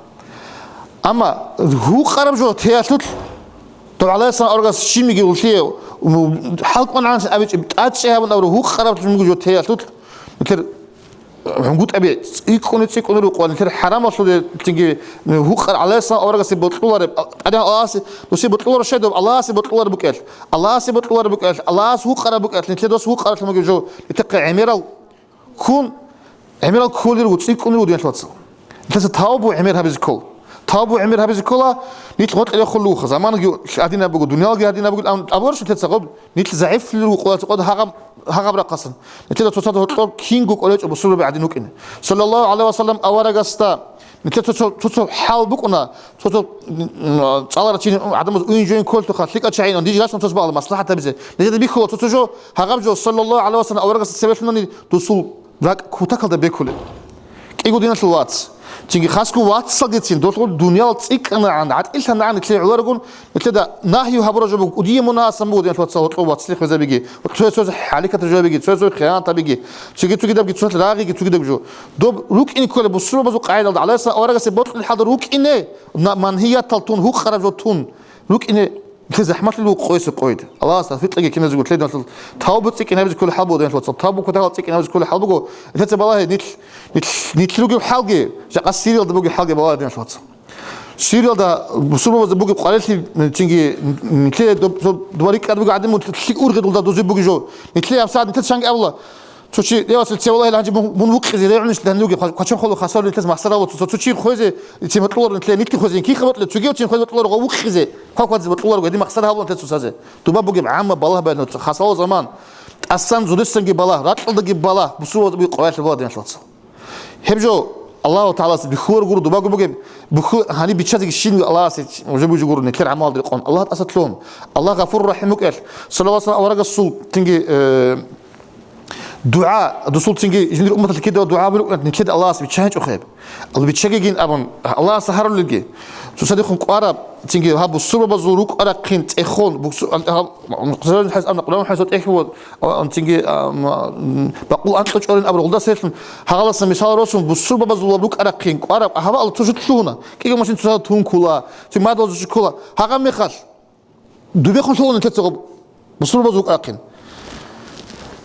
Амма гьукъараб жо теялъулъ, дов гӀалайгьиссалам аварагас щибниги уллие, м, хӀалкӀван гӀанси абичӀеб, тӀадчӀей гьабун абураб гьукъараб жо теялъулъ, нилъер гӀунгутӀаби цӀикӀкӀуни-цӀикӀкӀуни рукъула, нилъер хӀарамалъулги гьукъар гӀалайгьиссалам аварагасе бокьулареб, тӀадегӀан Аллагьасе, досие бокьулареб щай доб, Аллагьасе бокьулареб букӀел, Аллагьасе бокьулареб букӀел, Аллагьас гьукъараб букӀел, нилъер дос гьукъаралъун бугеб жо, нилъехъе гӀемерал ккун, гӀемерал кколел руго, цӀикӀкӀунел руго, динлъ вацал. Нилъеца тавбу гӀемер гьабизе ккол. Тавбу гӀемер гьабизе ккола, нилъ гъоркье рехулел руго, заманаги гьадинаб буго, дуниялги гьадинаб буго, амма абур нилъеца гъоб, нилъ загӀиплъулел руго къоялъ гъоб гьагъаб, гьагъаб рахъасан. Нилъеда цоцазда гьоркьор кинго кӀолечӀо бусурбаби гӀадин вукӀине. Саллаллагьу гӀалайгьи ва саллам аварагасда нилъер цо-, цо-, цо-, цо хӀал букӀуна, цо-, цо, м, цӀаларав чи гӀадамаз уйин-жуйин кколелъулха, лъикӀал чагӀи, диж рачун цо бала маслахӀат гьабизе. Нилъеда бихьула цо-цо жо, гьагъаб жо, саллаллагьу гӀалайгьи ва саллам, аварагасда цебе лъунани досул ракӀ кутакалда бекулеб. КӀиго, диналъул вац. Цинги хасго вацалдецин, долъул дуниял цӀикӀкӀанагӀан, гӀатӀилъанагӀан нилъее гӀоларогун, нилъеда нагью гьабураб жо буго, кӀудияб мунагьасан буго, диналъул вацал, гьоркьоб вацлихъ везабиги, цо-цо хӀаликатаб жо гьабиги, цо-цо хиянатабиги, цоги-цогидабги цоцалъ рагъиги цогидаб жо. Доб рукӀине кколеб бусурбабазул къагӀидалда, гӀалайгьиссалам аварагасде бокьулеб хӀалда рукӀине, на-, мангьиятал тун, гьукъараб жо тун, рукӀине. Нилъер захӀмалъи буго къойса къойд. Аллагьас тавфикъ кьеги киназего лъеданалъул тавбу цӀикӀкӀинабизе кколеб хӀал буго, диналъул вацал. Тавбу кутакалда цӀикӀкӀинабизе кколеб хӀал буго. Нилъеца балагье, нилъ, нилъ, нилъ ругеб хӀалги, жакъа Сириялда бугеб хӀалги балагье, диналъул вацал. Сириялда бусурбабазда бугеб къварилъи, цинги нилъее доб-, доб-, доба рикӀкӀад бугеб гӀадин, лъи-, ургъи дулда дозе бугеб жо. Нилъее гьабсагӀат нилъеца чанги абула, цо чи, я Васил, цеве валагьила гьанже мун, мун вукъизе регӀунищ данилуги, квачан холо хасавли нилъеца махсар гьавула цо, цо чи хвезе, цин батӀуларо нилъее, нилъи хвезе, кин хабатӀуларо, цоги цин хвезе батӀуларо, вукъизе. Хъвакъвадзе батӀуларого, гьедин махсар гьабулан тецусазе. Дуба бугеб гӀамма балагь байнуца, хасал заман. ТӀасан зудессанги балагь, ракьалдаги балагь, бусурбабаз бугеб къоялъ балагь, диналъул вацал. Гьеб жо Аллагьу ТагӀалас бихьулар гуро, дубаго бугеб, бухьу-, гьаниб биччазеги щин Аллагьасе уже бужи гуро, нилъер гӀамалда рекъон. Аллагь тӀаса лъугьун. Аллагь Гъафур РахӀим вукӀелъ, саллаллагьу гӀалайгьи ва саллам, аварагасул тинги, э, ДугӀа, дусул цинги жиндир умматалъе кида дугӀа бирукӀунат нилъеда Аллагьас биччагьичӀо хъеб. Аллагь биччагигин абун, Аллагьас гьарулелги. Цоцадехун кӀвараб, цинги гьаб бусурбабазул рукӀарахъин цӀехон, бусу-, ал-, гьаб, Къуран хӀадис абуна, Къуран хӀадис тӀехь буго, а, цинги, а, м, бакъул анкьа чӀорин абураб гъулда серлъун, гьагъаласан мисал росун, бусурбабазул рукӀарахъин кӀвараб, гьаб Аллагь цо жо лъугьуна, кӀиго машин цоцазда тун ккола, цин мадалазул ккола, гьагъаб мехалъ. Дубехун лъугьун нилъеца гъоб бусурбабазул рукӀарахъин.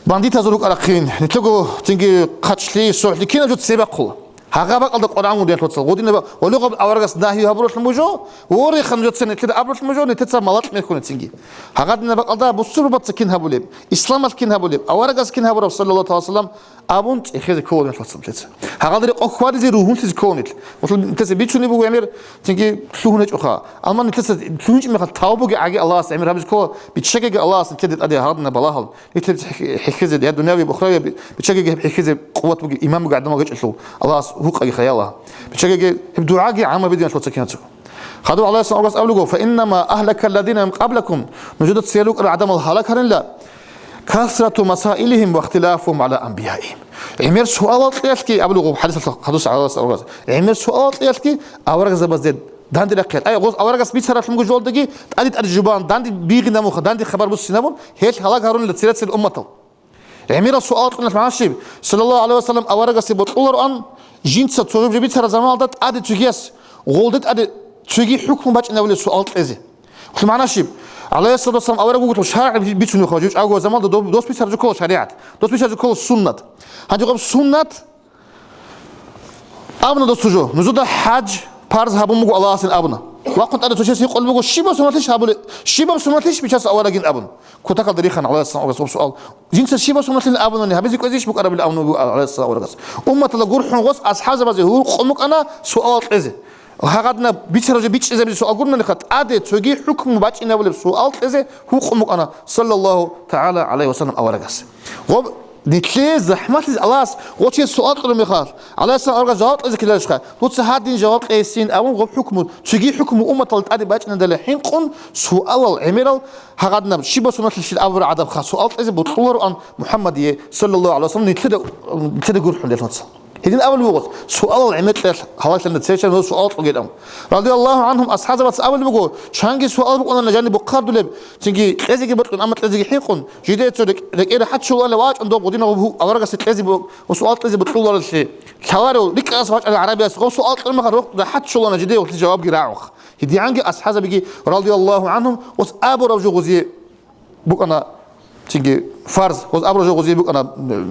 Бандитазул рукӀарахъин, нилъего цинги хъачлъи, сохӀлъи кинаб жо цебехъула. Гьагъа бакӀалда Къуръан гьудин лъуцал. Гъудинаб, валигъаб аварагас нагью гьабуралъун буго, ворихъан жо цен нилъеда абуралъун буго, нилъеца малакь мехуна цинги. Гьагъадинаб бакӀалда бусурбабаца кин гьабулеб, исламалъ кин гьабулеб, аварагас кин гьабураб, саллаллагьу гӀалайгьи ва саллам, абун, цӀехезе кколин лъуцал нилъеца. Гьагъадинаб къо хьвадизе ругьунлъизе кколин нилъ. Нилъеца бицунеб буго гӀемер, цинги лъугьун гьечӀоха. Амма нилъеца лъугьинчӀеб мехалъ тавбуги гӀаги Аллагьас гӀемер гьабизе ккола, биччагиги Аллагьас нилъеде тӀаде гьагъадинаб балагьал. Нилъер хӀи-, хӀехьезе, я дунявияб, ухравияб, биччагиги гьеб хӀехьезе къуват бугеб, иман бугеб гӀадамал гьечӀелъул, Аллагьас гьукъаги хаяла. Биччагиги гьеб дугӀаги гӀамма бединалъуца кинацаго. Хадуб гӀалайгьиссалам аварагас абулего, «Фаиннама агьлака лладина мин къаблакум», нужеда церукӀарал гӀадамал гьалак гьаринила, «касрату масаилихим ва ихтилафухум гӀала анбияихим». ГӀемер суалал кьеялъги, абулего хадисалъ хадус гӀалайгьиссалам аварагас, гӀемер суалал кьеялъги аварагзабазде данде рахъел. Ай, гъоз аварагас бицаралъунго жолдаги, тӀаде-тӀаде жубан, данде бигъинабунха, данде хабар буссинабун, гьел гьалак гьарунила церацел умматал. ГӀемерал суал кьуналъ магӀна щиб? Саллаллагьу гӀалайгьи ва саллам аварагасе бокьулароан, жинца цо жо бицараб заманалда тӀаде цогияс, гъолде тӀаде цоги хӀукму бачӀинабулеб суал кьезе. Гьелъул магӀна щиб? ГӀалайгьиссалату вассалам авараг вугелъул шаргӀ би-, бицунеб хъула, жив чӀаго заманалда дов-, дос бицараб жо ккола шаригӀат, дос бицараб жо ккола суннат. Гьанже гъаб суннат абуна досу жо, нужеда хӀаж парз гьабун буго Аллагьасин абуна. Вахъун тӀаде цо чияс гьикъулеб буго, щибаб суннатлъищ гьабулеб, щибаб суннатлъищ бичаса аварагин абун. Кутакалда рихана гӀалайгьиссалам аварагас гъоб суал. Жинца щибаб суннатлъилан абунани, гьабизе кӀвезейищ букӀарабилан абуна буго гӀалайгьиссалам аварагас. Умматалда гурхӀун гъос асхӀабзабазе гьукъун букӀана суал кьезе. Гьагъадинаб бицараб жо бичӀчӀизабизе суал гуронаниха, тӀаде цоги хӀукму бачӀинабулеб суал кьезе гьукъун букӀана, саллаллагьу тагӀала гӀалайгьи ва саллам, аварагас. Гъоб Нилъее захӀмалъизе Аллагьас гъочие суал кьураб мехалъ, гӀалайгьиссалам аварагас жаваб кьезе ккеларищха? Дуца гьадин жаваб кьейсин абун гъоб хӀукму, цоги хӀукму умматалда тӀаде бачӀиндале хӀинкъун суалал гӀемерал гьагъадинаб щибаб соналъилъ абураб гӀадабха суал кьезе бокьулароан МухӀаммадие, саллаллагьу гӀалайгьи ва саллам, нилъеда, нилъеда гурхӀун делъунца. Гьедин абулеб буго, суалал гӀемер кьеялъ гьалалъана церчан гьев суал кьогел абун. Радияллагьу гӀанхум асхӀабзабаца абулеб буго, чанги суал букӀуна жаниб бухъардулеб, цинги кьезеги бокьун, амма кьезеги хӀинкъун, жидеца рекӀ-, рекӀера хӀаччулаан вачӀун доб гъудинав гьу-, аварагасде кьезе бу-, ва суал кьезе бокьуларалъе, лъаларев рикӀкӀас вачӀарал гӀарабияс гъов суал кьурмаха рохда хӀаччулана жидее гьелъие жавабги рагӀуха. ГьедигӀанги асхӀабзабиги, радияллагьу гӀанхум, ос абураб жо гъузие букӀана, цинги фарз, гъоз абураб жо гъозие букӀана, э,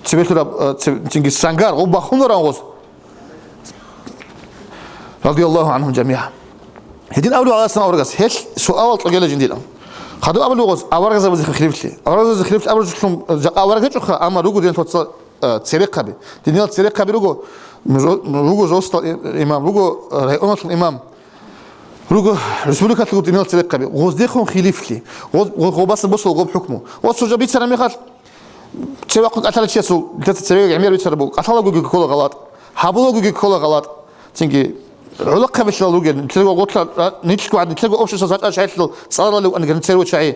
цебе лъураб, э, цеб-, цинги сангар, гъоб бахунаран гъоз. Радияллагьу гӀанхум жамигӀа. Гьедин абулеб гӀалайгьиссалам аварагас, гьелъ суалал кьогела жиндир. Хадуб абулеб гъоз, аварагзабазе хилифлъи. Аварагзабазе хилифлъи абураб жо лъун, жакъа авараг гьечӀоха, амма руго динлъоца, э, церехъаби. Диниял церехъаби руго, жо-, руго жосдал и-, имам, руго, э, районалъул имам. Руго республикалъул диналъ церехъаби, гъоздехун хилифлъи, гъоз-, гъо-, гъобаса босула гъоб хӀукму. Ва цо жо бицараб мехалъ, цевехъун кӀалъалев чиясул, лъеца цевеги гӀемер бицараб буго, кӀалъалагоги ккола гъалатӀ, гьабулагоги ккола гъалатӀ. Цинги гӀолохъабилъал ругел, нилъерго гъорлъа-, нилъго гӀад-, нилъерго общество зачӀа шагьилъал цӀаларали вукӀана герин церво чагӀи.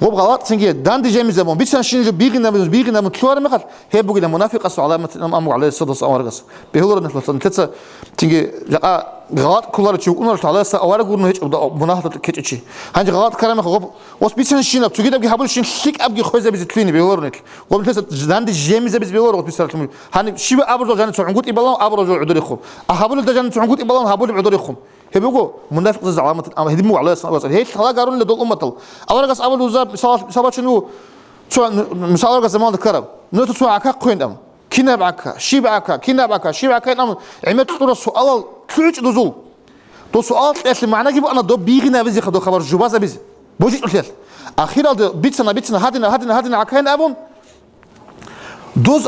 Гъоб гъалатӀ цинги данде жемизабун, бицан щин жо бигъинабун, бигъинабун лъугьараб мехалъ, гьеб бугилан мунафикъасул гӀаламат, имам абу гӀалайгьиссалату вассалам аварагас. Бегьуларо нилъ вацал, нилъеца цинги жакъа гъалатӀ кколарев чи вукӀунаро, гьалдаса авараг гурони гьечӀо, да, мунагьалда ккечӀев чи. Гьанже гъалатӀ ккараб мехалъ гъоб, ос бицан щинаб, цогидабги гьабулеб щин лъикӀабги хвезабизе лъугьине бегьуларо нилъ. Гъоб нилъеца данде жемизабизе бегьуларо ос бицаралъумул. Гьаниб щибаб абураб жо жаниб цо гӀунгутӀи балан, абураб жо гӀодорихъо. А гьабулелда жаниб цо гӀунгутӀи балан, гьабулеб гӀодорихъо. Гьеб буго мунафикъзабазул гӀаламат, амма гьедин буго гӀалайгьиссалату вассалам. Гьел гьалаг гьарунила дол умматал. Аварагас абулеб, мисал, мисал бачун буго, цо, мисал аварагас заманалда ккараб. Нужеца цо гӀака хъвен абун. Кинаб гӀака? Щиб гӀака? Кинаб гӀака? Щиб гӀака? Гьаниб гӀемер кьураб суалал лъугӀичӀо дозул. Дол суал кьеялъе магӀнаги букӀана доб бигъинабизеха, доб хабар жубазабизе. БожичӀолъиялъ. Ахиралда бицана, бицана, гьадина, гьадина, гьадина гӀака абун, Дос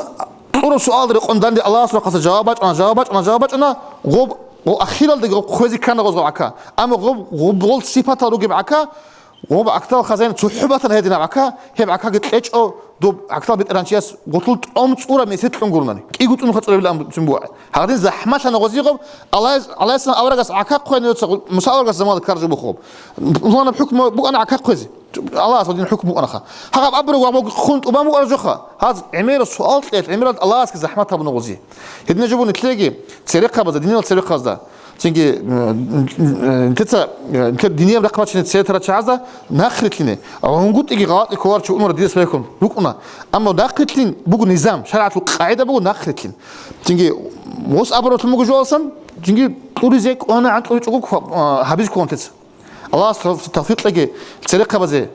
кьураб суалда рекъон данде Аллагьасул рахъалъа жаваб бачӀана, жаваб бачӀана, жаваб бачӀана, гъоб, гъо-, ахиралдаги гъоб хвезе ккана гъоз гъоб гӀака. Амма гъоб, гъоб гъол сипатал ругеб гӀака, гъоб гӀакдал хазаин цохӀо батана гьединаб гӀака, гьеб гӀакаги кьечӀо доб гӀакдал бетӀергьанчияс гъолъул тӀом цӀураб месед кьун гурунани. КӀиго тӀунха цӀурабилан цун бугӀ. Гьадин захӀмалъана гъозие гъоб, Аллагь, Аллагьасул аварагас гӀака хъвен йоца, Муса аварагас заманалда ккараб жо бухъ гъоб. Лъугьанаб хӀукму букӀана гӀака хъвезе. Аллагьас гьадин хӀукму букӀанаха. Гьаб абураб ва мог хун тӀубан букӀараб жоха. Гьаз гӀемерал суал кьел, гӀемерал Аллагьасги захӀмат гьабуна гъузи. Гьедин жо бу нилъеги, церехъабазда, диниял церехъазда. Цинги, м, м, м, нилъеца, э, нилъер динияб рахъ бачине церетарал чагӀазда нахърилълъине. ГӀунгутӀиги гъалатӀи кколарчи умара дидес вехун рукӀуна. Амма нахърилълъин буго низам, шаригӀатул къагӀида буго нахърилълъин. Цинги, гъос абуралъун буго жоалсан, цинги кьуризе кӀвана гӀанкьуричӀого ква-, а, гьабизе ккола нилъеца. Аллагьас тавфикъ кьеги церехъабазе,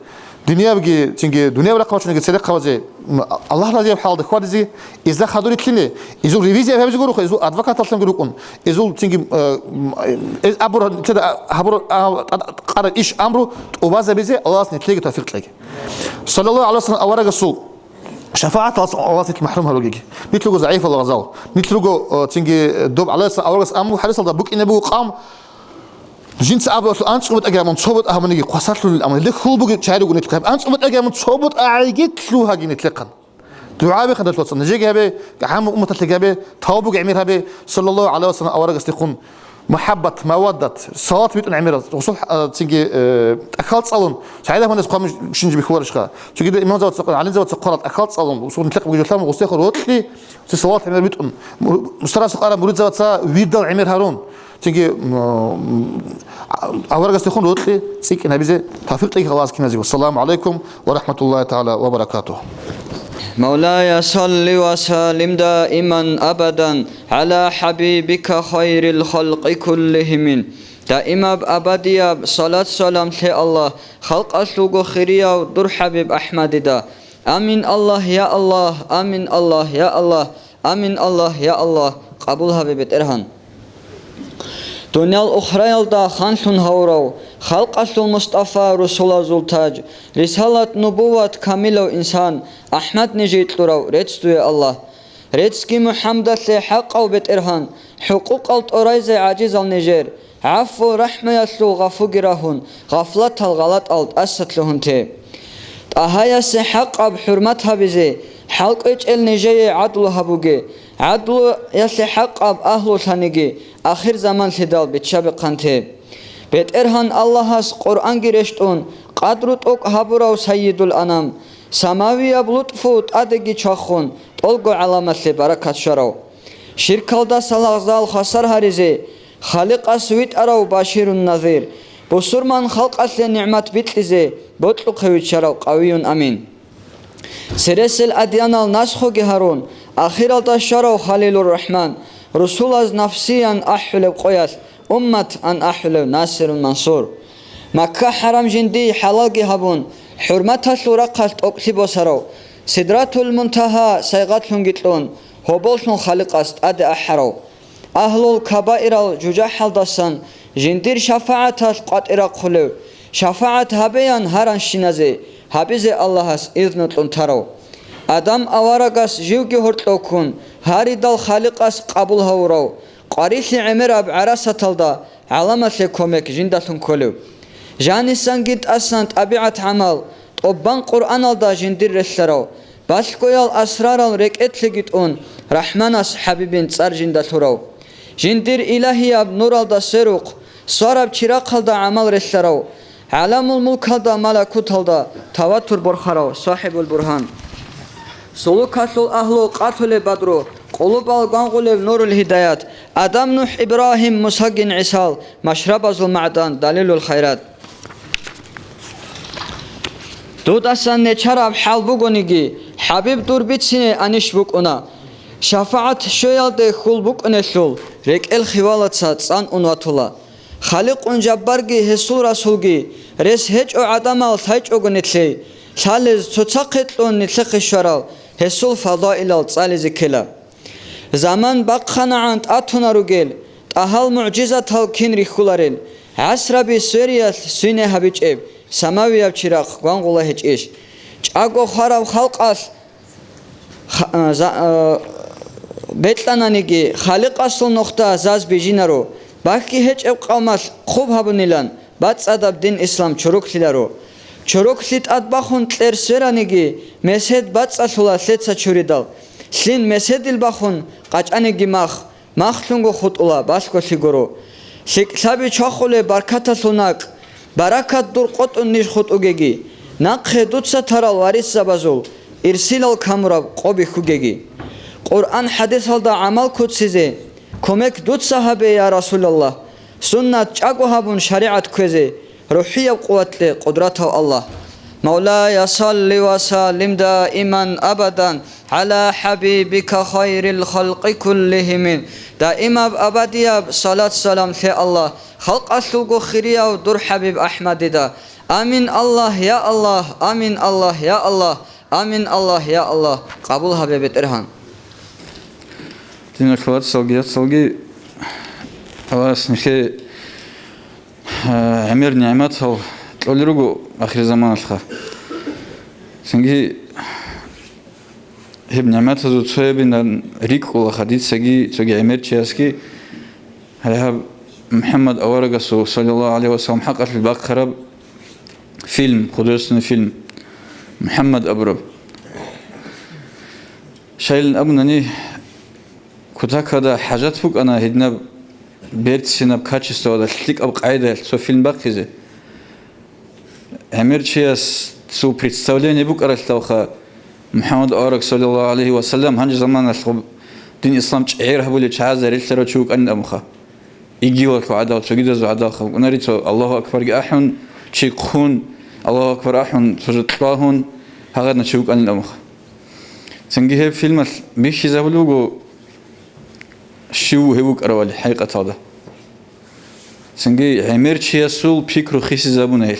дуниябги, цинги дунияб рахъ бачунеги церехъабазе, м, Аллагь разияб хӀалда хьвадизе, изда хадур итлъине, изул ревизия гьабизе гуроха, изул адвокаталъунги рукӀун, изул цинги, э, м, э, абур-, цеда гьабур-, а, а, къарар иш амру тӀубазабизе Аллагьас нилъеги тавфикъ кьеги. Саллаллагьу гӀалайгьи ва саллам аварагасул шафагӀаталас Аллагьас нилъ махӀрум гьаругеги. Нилъ руго загӀипал гъазал. Нилъ руго, э, цинги доб гӀалайгьиссалам аварагас амру хӀадисалда букӀине буго къавм, Жинца абуралъул анцӀбутӀаги гьабун цо бутӀа гьабуниги хвасарлъулел, амма гьелде хьул бугеб чагӀи руго нилъехъе. АнцӀбутӀаги гьабун цо бутӀа гӀайги лъугьаги нилъехъан. ДугӀа бихъан ралъуцан нижеги гьабе, гӀамму умматалъеги гьабе, тавбуги гӀемер гьабе, саллаллагьу гӀалайгьи ва саллам аварагасдехун мухӀаббат, маваддат, салат битӀун гӀемерал, гъусул, а, цинги, э, тӀахьал цӀалун, цайда гьанас хъван шинжи бихьуларищха? Цогида имамзаваца, гӀалимзаваца хъварал тӀахьал цӀалун, гъусул нилъехъ бугеб жо лъан гъусдехун рокьи, цо салат гӀемер битӀун, мур-, мустараб сукъараб муридзаваца вирдал гӀемер гьарун. Цинги, м, м, а-, аварагасдехун рокьи цӀикӀкӀин гьабизе тавфикъ кьеги Аллагьас киназего. Ассаламу гӀалайкум ва рахӀматуллагьи тагӀала ва баракатугь. مولاي صل وسلم دائما أبدا على حبيبك خير الخلق كلهم. Даимаб абадияб салат-салам лъе, Аллагь, халкъалъулго хирияв дур ХӀабиб АхӀмадида. Амин, Аллагь, я Аллагь, амин, Аллагь, я Аллагь, амин, Аллагь, я Аллагь, къабул гьабе, БетӀергьан. Дуниял-ухраялда ханлъун гьавурав, халкъалъул МустӀафа, русулазул таж, рисалат-нубуват камилав инсан, АхӀмад нижее кьурав, рецц дуе, Аллагь. Реццги МухӀаммадалъе, хӀакъав БетӀергьан, хӀукъукъал тӀорайзе гӀажизал нижер, гӀафу-рахӀмуялъул гъафуги рагьун, гъафлатал гъалатӀал тӀаса лъугьун те. ТӀагьаясе хӀакъаб хӀурмат гьабизе, ХӀалкӀвечӀел нижее гӀадлу гьабуге, гӀадлуялъе хӀакъаб агьлулъаниги, ахирзаманлъидал биччабихъанте. БетӀергьан Аллагьас Къуръанги рещтӀун, къадру тӀокӀ гьабурав Сайидул Анам, самавияб лутӀфу тӀадеги чвахун, тӀолго гӀаламалъе баракат щварав. Ширкалдаса лагъзал хвасар гьаризе, Халикъас витӀарав Баширун Назир, бусурман халкъалъе нигӀмат бикьизе, бокьухъе виччарав Къавиюн Амин. Цересел адьянал насхуги гьарун, ахиралда щварав Халилур Рахман, русулаз нафсиян ахӀулев къоялъ, умматан ахӀулев Насирун Мансур. Макка-хӀарам жиндие хӀалалги гьабун, хӀурматалъул рахъалъ тӀокӀлъи босарав, Сидратул Мунтагьа сайгъатлъунги кьун, гьоболлъун Халикъас тӀаде ахӀарав. Агьлул кабаирал жужахӀалдасан жиндир шафагӀаталъ къватӀирахъулев, шафагӀат гьабеян гьаранщиназе гьабизе Аллагьас изну кьун тарав. Адам аварагас живги гьоркьов ккун, гьаридал Халикъас къабул гьавурав, къварилъи гӀемераб гӀарасаталда гӀаламалъе кумек жиндалъун кколев. Жанисанги тӀасан тӀабигӀат-гӀамал, тӀубан Къуръаналда жиндир релълъарав, балъгоял асрарал рекӀелъеги тӀун, Рахманас ХӀабибин цӀар жинда лъурав. Жиндир илагьияб нуралда сверухъ, свараб чирахъалда гӀамал релълъарав, гӀаламул мулкалда малакуталда таватур борхарав СахӀибул Бургьан. Сулукалъул агьлу къалъулеб бадру, къулубал гвангъулеб нурул гьидаят, Адам, НухӀ, Ибрагьим, Мусагин ГӀисал, машрабазул магӀдан, далилул хайрат. Дудасан нечараб хӀал бугониги, ХӀабиб, дур бицине анищ букӀуна. ШафагӀат щвеялде хьул букӀунелъул, рекӀел хивалаца цӀан ун ватула. Халикъун Жаббарги гьесул Расулги, рес гьечӀо гӀадамал лъайчӀого нилъее, лъалез цоцахъе кьун нилъехъе щварал гьесул фазаилал цӀализе ккела. Заман бахъанагӀан тӀатуна ругел, тӀагьал мугӀжизатал кин рихьуларел, гӀасраби свериялъ свине гьабичӀеб самавияб чирахъ гвангъула гьечӀищ? ЧӀаго хвараб халкъалъ ха-, а, за-, а, бекьананиги, Халикъасул нухда заз бижинаро, баккги гьечӀеб къавмалъ хъуб гьабунилан, бацӀцӀадаб дин ислам чороклъиларо. Чороклъи тӀад бахун кьер свераниги, месед бацӀцӀалъула лъеца чуридал. Лъин меседил бахун къачӀаниги мах, махлъунго хутӀула балъголъи гуро. ЛъикӀлъаби чвахулеб баркаталъул накӀ, баракат дур къотӀун ниж хутӀугеги, нахъе дуца тарал варисзабазул ирсилал камураб къо бихьугеги. Къуръан-хӀадисалда гӀамал куцизе кумек дуца гьабе, я Расулаллагь. Суннат чӀаго гьабун шаригӀат кквезе рухӀияб къуват кье, Къудратав Аллагь. مولاي صل وسلم دائما أبدا على حبيبك خير الخلق كلهم. Даимаб абадияб салат-салам лъе, Аллагь, халкъалъулго хирияв дур ХӀабиб АхӀмадида. Амин, Аллагь, я Аллагь, амин, Аллагь, я Аллагь, амин, Аллагь, я Аллагь. Къабул гьабе, БетӀергьан. Диналъул вацалги, яцалги, Аллагьас нилъее гӀемер нигӀматал кьолел руго ахирзаманалъха. Цинги гьеб нигӀматазул цоябин рикӀкӀула хадицаги цоги гӀемерчиясги, гьале гьаб МухӀаммад аварагасул, саллаллагьу гӀалайгьи вассалам, хӀакъалъулъ бахъараб фильм, художественный фильм, МухӀаммад абураб. Щайилан абунани, кутакалда хӀажат букӀана гьединаб берцинаб качествоялда лъикӀаб къайдаялъ цо фильм бахъизе. ГӀемерчиясул представление букӀаралъдалха, МухӀаммад авараг, саллаллагьу гӀалайгьи вассалам, гьанже заманалъ гъоб дин ислам чӀегӀер гьабулел чагӀазда релълъарав чи вукӀанин абунха. Игивалъул гӀадал, цогидазул гӀадал халкъунари цо Аллагьу акбарги ахӀун, чи хъун, Аллагьу акбар ахӀун, цо жо кьвагьун, гьагъадна чи вукӀанин абунха. Цинги гьеб фильмалъ бихьизабулеб буго щив гьев вукӀаравали хӀакъикъаталда. Цинги гӀемерчиясул пикру хисизабуна гьелъ.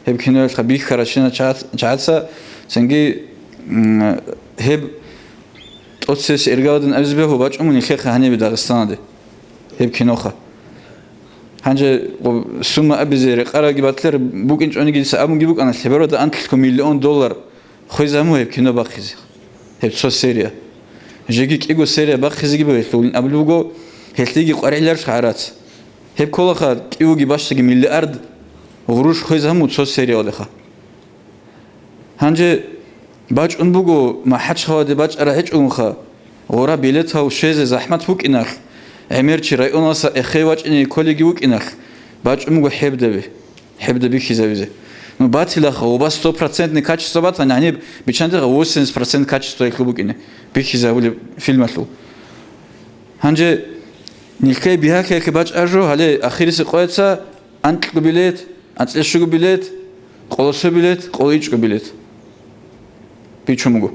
Гьеб киноялъха бихьарачина чагӀац-, чагӀаца, цинги, м, гьеб тӀоцес эргаладан абизе бегьу бачӀун нилъехъа гьанибе Дагъистаналде гьеб киноха. Гьанже сумма абизе рекъарабги батлер букӀинчӀониги дица абунги букӀана, лъеберода анлъго миллион доллар хвезабу гьеб кино бахъизе, гьеб цо серия. Жеги кӀиго серия бахъизеги бугелъулин абулеб буго, гьелъиги къваригӀеларищ гӀарац. Гьеб кколаха кӀиуги бащаги миллиард гъурущ хвезабу цо сериялдеха. Гьанже БачӀун буго, МахӀачхъаладе бачӀараб гьечӀогунха, гъора билетал щвезе захӀмат букӀиналъ, гӀемерчи районалдаса эхей вачӀине кколеги вукӀиналъ, бачӀун буго хӀебдаби, хӀебда бихьизабизе. Ну, батилаха, гъоба сто процентный качество батани, гьаниб биччанте восемьдесят процент качество гьелъул букӀине, бихьизабулеб фильмалъул. Гьанже нилъее бигьа-, бихьахъе бачӀараб жо, гьале ахирисеб къояца анкьго билет, анцӀила щуго билет, къоло цо билет, къоло ичӀго билет бичун буго.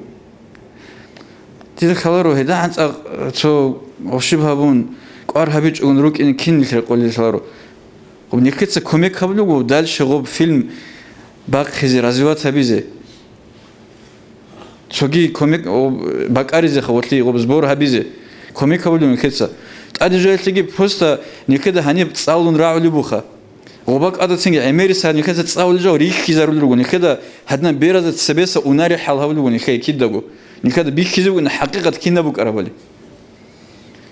Дида лъаларо, гьеда гӀанцӀа цо гъощиб гьабун, кӀвар гьабичӀогун рукӀине кин нилъ рекъолел лъаларо. Нилъеца кумек гьабулего дальше гъоб фильм бахъизе, развивать гьабизе. Цоги кумек, о, бакӀаризеха, валъи, гъоб сбор гьабизе. Кумек гьабулев нилъеца. ТӀаде жоялъеги просто нилъеда гьаниб цӀалун рагӀулеб буха. Гъоба кӀадацинги гӀемерисагӀат нилъеца цӀалулел жал рихьизарулел руго. Нилъеда гьадинаб беразда цебеса унари хӀал гьабулеб буго нилъее кидаго. Нилъеда бихьизе бугин хӀакъикъат кинаб букӀарабали.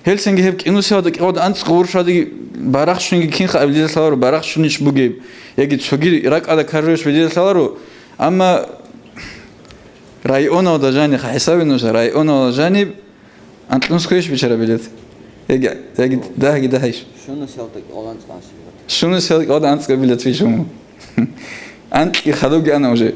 Гьелсенги гьеб кӀинусиялда кӀикъоялда анцӀго гъурущ гьадиги барахщунги кинха абилел лъаларо, барахщунищ бугеб, яги цоги ракӀалда каржоящ билел лъаларо, амма районалда жаниха хӀисабе нужа, районалда жаниб анкьнусгойищ бичараб билет? Яги, яги дагьги дагьайищ? Щунусиялда кӀикъоялда анцӀго гъурущ. Щунусиялда кӀикъоялда анцӀго билет вичун. Анкьги хадубги ана уже.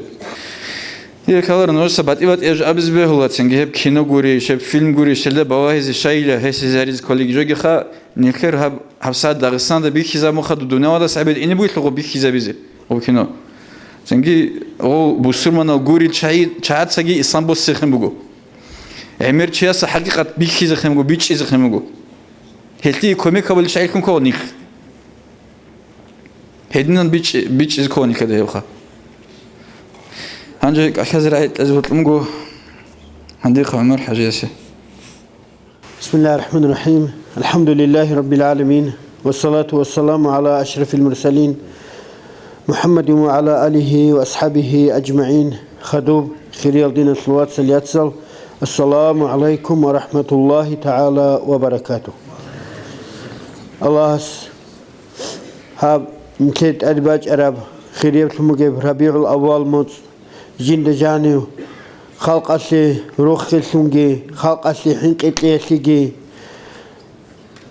Гье, лъаларо, нужеца батӀи-батӀияб жо абизе бегьулацинги, гьеб кино гурищ, гьеб фильм гурищ, гьелда балагьизе щайила, гьесие зариза кколеги жоги ха, нилъер гьаб, гьабсагӀат Дагъистанда бихьизаб мухъа дунялалдаса гӀебед ине бугелъул гъо бихьизабизе гъо кино. Цинги гъо бусурманал гурел чагӀи-, чагӀацаги ислам боссехъин буго. ГӀемер чияса хӀакъикъат бихьизехъин буго, бичӀчӀизехъин буго. Гьелъие кумек гьабулел чагӀилъун ккола нилъ. Гьединан бичӀ-, бичӀчӀизе ккола нилъеда гьебха. Гьанже кӀалъазе рагӀи кьезе бокьун буго гьандихъа ГӀумар ХӀажиясе. بسم الله الرحمن الرحيم. الحمد لله رب العالمين. والصلاة والسلام على أشرف المرسلين محمد وعلى آله وأصحابه أجمعين. Хадуб, хириял диналъул вацал, яцал, السلام عليكم ورحمة الله تعالى وبركاته. Аллагьас гьаб нилъер тӀаде бачӀараб хириялъун бугеб РабигӀул-аввал моцӀ жинда жанив, халкъалъе рохеллъунги, халкъалъе хӀинкъи-кьеялъеги,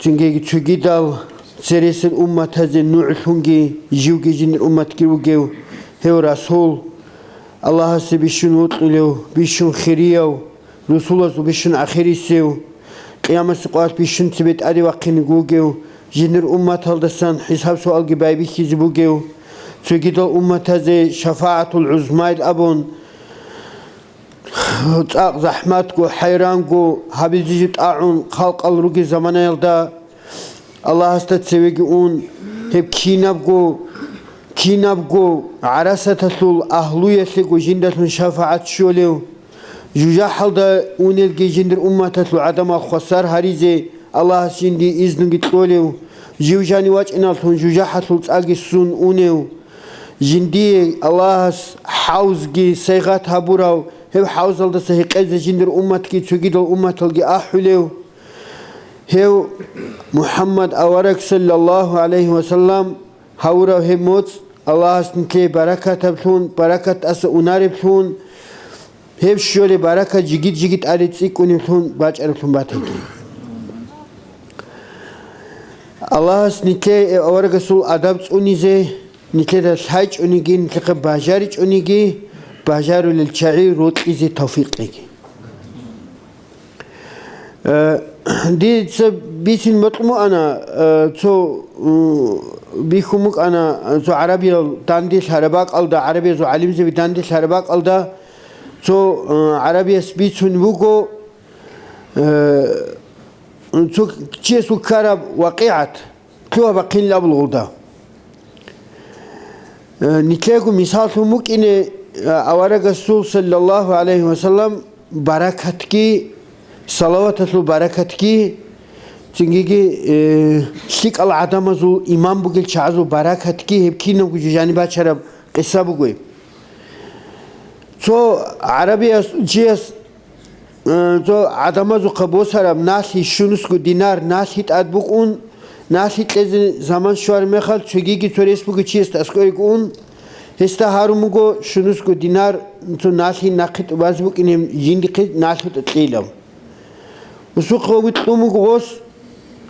цинги цогидал цересел умматазе нугӀлъунги живги жиндир умматги вугев гьев Расул, Аллагьасе бищун вокьулев, бищун хирияв, русулазул бищун ахирисев, къиямасеб къоялъ бищун цебе тӀаде вахъинеги вугев, жиндир умматалдасан хӀисаб-суалги байбихьизе бугев, цогидал умматазе шафагӀатул гӀузмайил абун, цӀакъ захӀматго, хӀайранго гьабизе жиб тӀагӀун халкъал ругел заманаялда, Аллагьасда цевеги ун, гьеб кинабго, кинабго гӀарасаталъул агьлуялъего жиндалъун шафагӀат щолев, жужахӀалда унелги жиндир умматалъул гӀадамал хвасар гьаризе Аллагьас жиндие изнуги кьолев, жив жанив вачӀиналлъун жужахӀалъул цӀаги ссун унев, жиндие Аллагьас хӀавзги сайгъат гьабурав, гьеб хӀавзалдаса гьекъезе жиндир умматги цогидал умматалги ахӀулев, гьев МухӀаммад авараг, саллаллагьу гӀалайгьи ва саллам, гьавурав гьеб моцӀ Аллагьас нилъее баракатаблъун, баракат тӀаса унареблъун, гьеб щолеб баракат жигит-жигит тӀаде цӀикӀкӀунеблъун бачӀареблъун батаги. Аллагьас нилъее аварагасул адаб цӀунизе, нилъеда лъайчӀониги, нилъехъе бажаричӀониги, бажарулел чагӀи рокьизе тавфикъ кьеги. Э, дица бицин бокьун букӀана, э, цо, м, бихьун букӀана, цо гӀарабиял данделъараб бакӀалда, гӀарабиязул гӀалимзаби данделъараб бакӀалда, цо, э, гӀарабияс бицун буго, э, цо чиясул ккараб вакъигӀат. Лъугьа-бахъинилан абулгъулда. Э, нилъего мисаллъун букӀине, э, аварагасул, саллаллагьу гӀалайгьи ва саллам, баракатги, салаваталъул баракатги, цинги, э, лъикӀал гӀадамазул имам бугел чагӀазул баракатги гьеб кинабго жо жаниб бачараб къиса буго. Цо гӀарабияс, чияс Э, цо гӀадамазухъа босараб налъи щунусго динар налъи тӀад букӀун, налъи кьезе заман щвараб мехалъ, цогиги цо рес бугев чиясда аскӀовеги ун, Гьесда гьарун буго щунусго динар, цо налъи нахъе тӀубазе букӀин гьеб жиндихъе налъи тӀилаб. Усухъе ваги кьун буго гъос,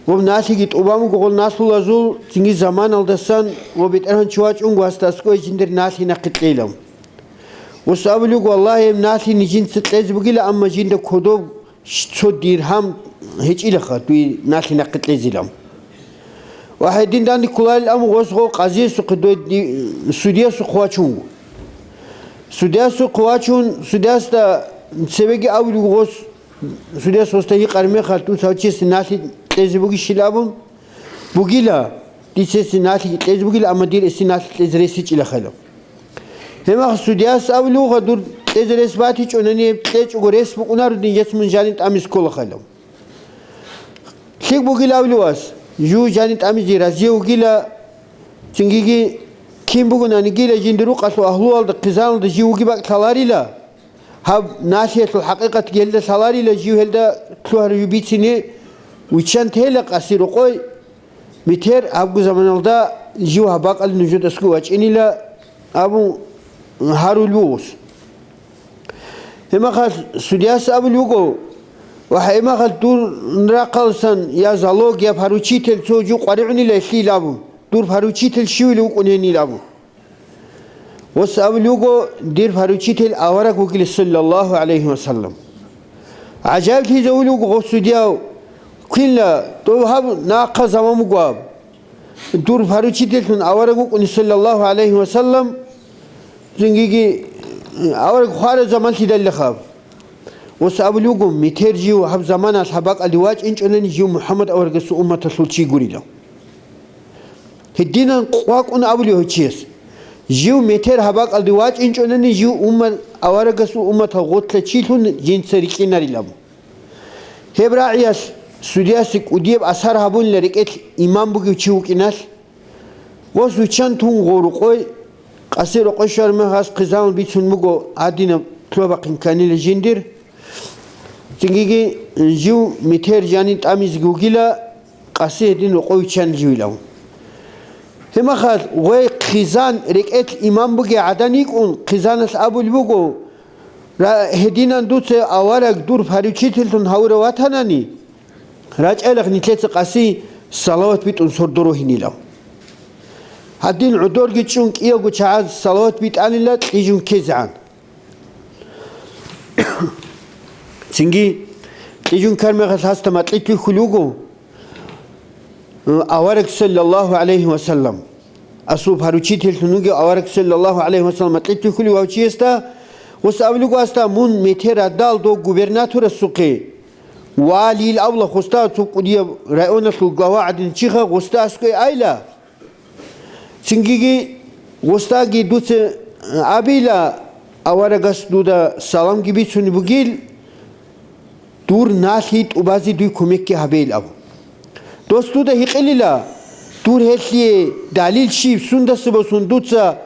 гъоб налъиги тӀубан буго гъол налъулазул, цинги заманалдасан ва БетӀергьан чи вачӀунго гьасда аскӀове жиндир налъи нахъе кьейилан. Гъос абулев вуго, валлагь, гьеб налъи нижинца кьезе бугила, амма жинда кодоб цо диргьам гьечӀилаха дуе налъи нахъе кьезилан. Ва гьедин данде кколарилан гъос гъов къазиясухъе, дуе ди-, судиясухъе вачун вуго. Судиясухъе вачун, судиясда цебеги абулев вуго гъос, судияс гъосда гьикъараб мехалъ, дуца гьав чиясе налъи кьезе бугищил абун, бугила, дица гьесие налъи кьезе бугила, амма дир гьесие налъи кьезе рес гьечӀилахъала. Гьебмехалъ судияс абулев вуго, дур кьезе рес батичӀони, гьеб кьечӀого рес букӀунаро дин, гьес мун жаниб тӀамизе кколахъала. ЛъикӀ бугила абулев вуго, жив жаниб тӀамизе разие вугила, цинги кин бугониги жиндир рукъалъул агьлуялда, хъизаналда жив вугеб бакӀ лъаларила, гьаб налъиялъул хӀакъикъатги гьелда лъаларила, жив гьелда лъугьарав жив бицине виччан тела къаси рокъой, метер гьабго заманалда жив гьаб бакӀалде нужедасго вачӀинила абун гьарулев вуго гъос. Гьебмехалъ судияс абулев вуго, ва гьебмехалъ дур рахъалъан я залог, я поручитель цо жив къваригӀунила гьелъие абун, дур поручитель щивилев вукӀун гьенив абун. Гъос абулев вуго, дир поручитель авараг вугила, саллаллагьу гӀалайгьи ва саллам. ГӀажаиблъизавулев вуго гъов судияв, кинла, дов гьаб нахъа заман буго гьаб. Дур поручительлъун авараг вукӀуни, саллаллагьу гӀалайгьи ва саллам, цинги авараг хвараб заман лъидалилаха гьаб. Гъос абулев вуго, метер жив гьаб заманалъ гьаб бакӀалде вачӀинчӀони, жив МухӀаммад аварагасул умматалъул чи гурила. Гьединан къвакӀун абулев гьев чияс, жив метер гьаб бакӀалде вачӀинчӀони, жив уммат, аварагасул умматал гъорлъа чилъун жинца рикӀкӀинарилан. Гьеб рагӀиялъ судиясе кӀудияб асар гьабунила рекӀелъ иман бугев чи вукӀиналъ. Гъос виччан тун гъов рокъой, къаси рокъой щвараб мехалъ хъизанал бицун буго гьадинаб лъугьа-бахъин кканила жиндир. Цинги жив метер жаниб тӀамизеги вугила, къаси гьедин рокъой виччанила живилан. Гьебмехалъ гъой хъизан рекӀелъ иман бугей гӀадан йикӀун, хъизаналъ абулеб буго, ра-, гьединан дуца авараг дур поручительлъун гьавурав ватанани, рачӀайилахъ нилъеца къаси салават битӀун сордо рогьинилан. Гьадин гӀодорги чӀун кӀиявго чагӀаз салават битӀанила кьижун ккезегӀан. Цинги кьижун ккараб мехалъ гьасда макьилъ вихьулев вуго, э, авараг саллаллагьу гӀалайгьи ва саллам. Асул поручительлъун вугев авараг саллаллагьу гӀалайгьи ва саллам макьилъ вихьулев гьав чиясда, гъос абулеб буго гьасда, мун метер гьадал дов губернаторасухъе, валийил абула гъосда, цо кӀудияб районалъул глава гӀадин чиха, гъосда аскӀове айила. Цинги гъосдаги дуца абила, аварагас дуда саламги бицунеб бугил, дур налъи тӀубазе дуе кумекги гьабейил абун. Дос дуда гьикъилила, дур гьелъие далил щиб, сундаса босун дуца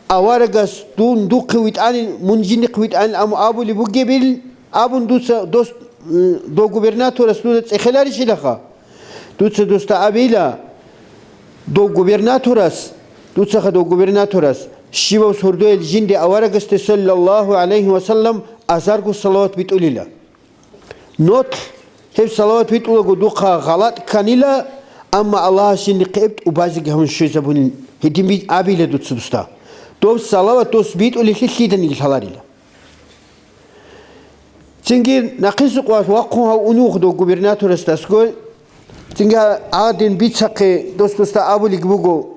аварагас дун духъе витӀанил, мун жиндихъе витӀанил аму абулеб бугебил абун дуца дос, м, дов губернаторас дуда цӀехеларищилаха? Дуца досда абила, дов губернаторас, дуцаха дов губернаторас, щибав сордоял жинде аварагасде саллаллагьу гӀалайгьи ва саллам азарго салават битӀулила. Нолъ гьеб салават битӀулаго духъа гъалатӀ кканила, амма Аллагьас жиндихъе гьеб тӀубазеги гьабун щвезабунин, гьедин би-, абила дуца досда. Дов салават дос битӀулелъи лъиданиги лъаларила. Цинги нахъисеб къоялъ вахъун гьав унев вуго дов губернаторасдасго. Цинги гьадин бицахъе дос досда абулеб буго,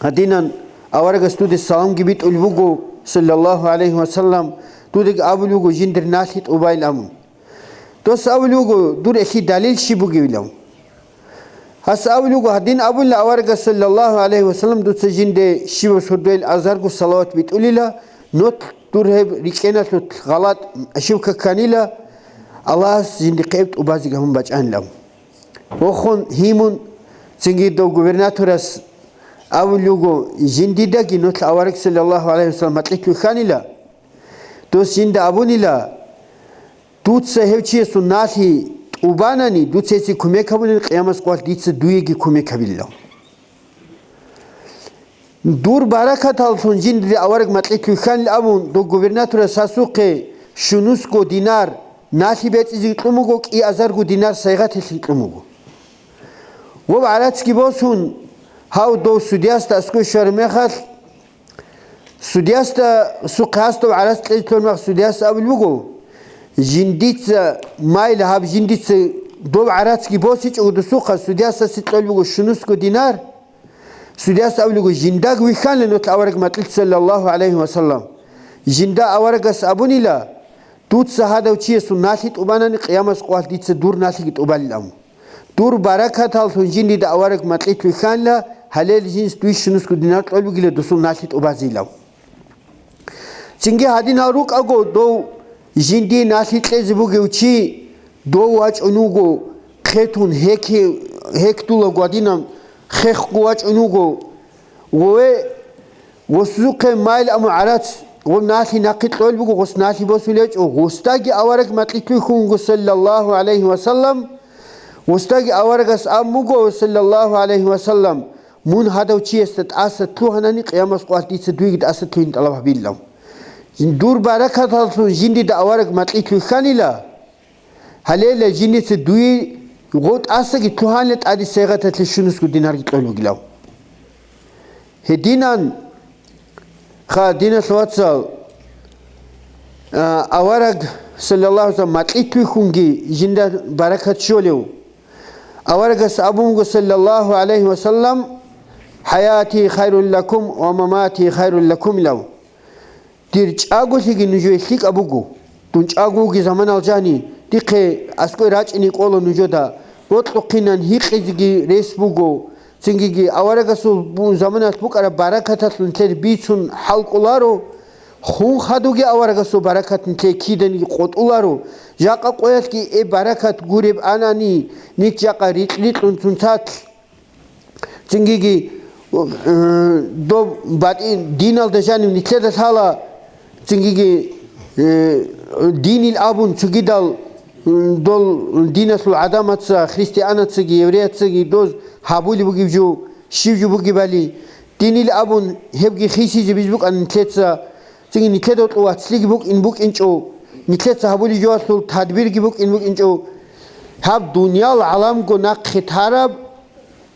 гьадинан аварагас дуда саламги битӀулеб буго, саллаллагьу гӀалайгьи ва саллам, дудаги абулеб буго жиндир налъи тӀубайилан абун. Дос абулеб буго, дур гьелъие далил щиб бугевилан. Гьас абулеб буго, гьадин абула аварагас саллаллагьу гӀалайгьи ва саллам, дуца жинде щибаб сордоял азарго салават битӀулила, нолъ дур гьеб рикӀкӀеналъулъ гъалатӀ, ошибка кканила, Аллагьас жиндихъе гьеб тӀубазеги гьабун бачӀанилан. Вохун гьимун, цинги дов губернаторас абулеб буго, жиндидаги нолъ авараг саллаллагьу гӀалайгьи ва саллам макьилъ вихьанила, дос жинда абунила, дуца гьев чиясул налъи тӀубанани, дуца гьесие кумек гьабунани, къиямасеб къоялъ дица дуеги кумек гьабилилан. Дур баракаталлъун жиндида авараг макьилъ вихьанил абун, дов губернаторас гьасухъе щунусго динар налъи бецӀизе кьун буго, кӀиазарго динар сайгъаталъе кьун буго. Ва гӀарацги босун, гьав дов судиясда аскӀове щвараб мехалъ, судиясда сухъе гьас дов гӀарац кьезе лъугьараб мехалъ, судияс абулеб буго, жиндица, майла гьаб жиндица дов гӀарацги босичӀого досухъа, судияс гьасе кьолеб буго щунусго динар, Судияс абулего, жиндаг вихьанила нух авараг макьилъ, саллаллагьу гӀалайгьи ва саллам. Жинда аварагас абунила, дуца гьадав чиясул налъи тӀубанани, къиямас къоялъ дица дур налъиги тӀубалилан. Дур баракаталлъун жиндида авараг макьилъ вихьанила, гьалел жинс дуй щунусго динар кьолбугила дусул налъи тӀубазилан. Цинги гьадинал рукӀаго, дов жиндие налъи кьезе бугев чи, дов вачӀун вуго хъетун, гьек-, гьекдула гвадинаб хехго вачӀун вуго. Гъове, гъосухъе майил аму гӀарац, гъов налъи нахъе кьол буго, гъос налъи босулечӀо, гъосдаги авараг макьилъ вихьун вуго, саллаллагьу гӀалайгьи ва саллам, гъосдаги аварагас абун буго, саллаллагьу гӀалайгьи ва саллам, Мун гьадав чиясда тӀаса лъугьанани, къиямас къоялъ дица дуеги тӀаса лъугьин тӀалаб гьабилилан. Дур баракаталлъун жиндида авараг макьилъ вихьанила, гьалелай жинеца дуе гъов тӀасаги лъугьанила, тӀаде сайгъаталъе щунусго динарги кьолбугилав. Гьединан, ха, диналъ вацал, а, авараг, саллаллагьу гӀалайгьи ва саллам, макьилъ вихьунги жинда баракат щолев. Аварагас абун буго, саллаллагьу гӀалайгьи ва саллам, «ХӀаяти хайрун лакум ва мамати хайрун лакум», – илав. Дир чӀаголъиги нужее лъикӀаб буго. Дун чӀаго вуги заманал жани, дихъе аскӀой рачӀине кӀола нужеда, бокьухъинан гьикъизеги рес буго. Цингиги аварагасул бу-, заманалъ букӀараб баракаталъун нилъер бицун хӀалкӀоларо, хун хадуги аварагасул баракат нилъее киданиги къотӀуларо. Жакъа къоялъги э баракат гуреб анани, нилъ жакъа рикь-рикьун цунцалъ. Цингиги, э, доб батӀи диналда жанив нилъеда лъала, цингиги, э, динил абун цогидал, м, дол диналъул гӀадамаца, христианацаги, еврейцаги доз гьабулеб бугеб жо, щиб жо бугебали, динил абун гьебги хисизе бижбукӀана нилъеца, цинги нилъеда гьоркьов вацлъиги букӀин букӀинчӀо, нилъеца гьабулеб жоялъул тадбирги букӀин букӀинчӀо, гьаб дуниял гӀаламго нахъе тараб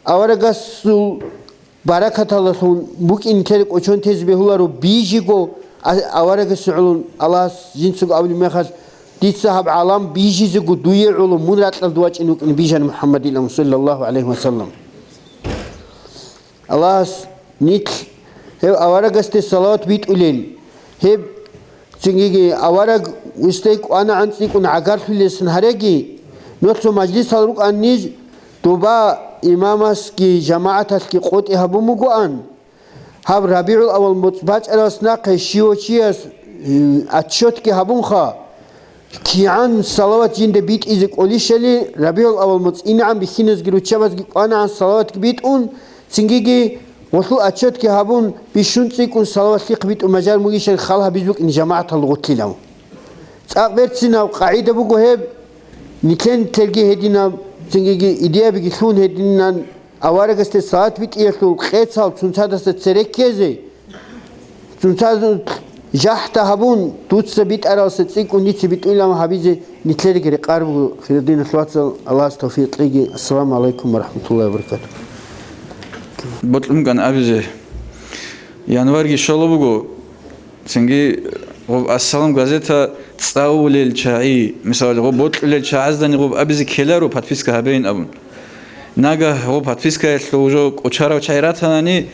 аварагасул баракаталлъун букӀин нилъер кӀочон тезе бегьуларо бижиго, а-, аварагасул гӀолун Аллагьас жинцаго абулеб мехалъ, дица гьаб гӀалам бижизего дуе гӀоло мун ракьалда вачӀин вукӀин бижана МухӀаммадилан, саллаллагьу гӀалайгьи ва саллам. Аллагьас нилъ гьев аварагасде салават битӀулел, гьеб цинги авараг вистей кӀванагӀан цӀикӀкӀун гӀагарлъулелъун гьареги, нуцо мажлисал рукӀан ниж, доба имамасги жамагӀаталъги къотӀи гьабун бугоан, гьаб РабигӀул-аввал моцӀ бачӀаралас нахъе щивав чияс, м, отчетги гьабунха, КигӀан салават жинда битӀизе кӀолищали, РабигӀул-аввал моцӀ инегӀан бихьиназги руччабазги кӀванагӀан салаватги битӀун, цингиги гъолъул отчетги гьабун, бищун цӀикӀкӀун салават лъихъ битӀун бажарун бугищали хал гьабиз букӀин жамагӀатал гъотлъилав. ЦӀакъ берцинаб къагӀида буго гьеб, нилъен-нилъерги гьединаб, цингиги идеябиги лъун гьединан аварагасде салават битӀиялъул къецал цунцадаса цере ккезе, Цунцазул жахӀда гьабун, дуца битӀаралса цӀикӀкӀун дица битӀулилан гьабизе нилъереги рекъар буго, хирал диналъул вацал, Аллагьас тавфикъ кьеги. Ассаламу гӀалайкум ва рахӀматуллагьи ва баракатугь. Бокьун букӀана абизе, январьги щола буго, цинги гъоб «Ассалам» газета цӀалулел чагӀи, мисалалъе, гъоб бокьулел чагӀаздани гъоб абизе ккеларо подписка гьабейин абун. Нагагь гъоб подпискаялъул уже кӀочарав чагӀи ратанани,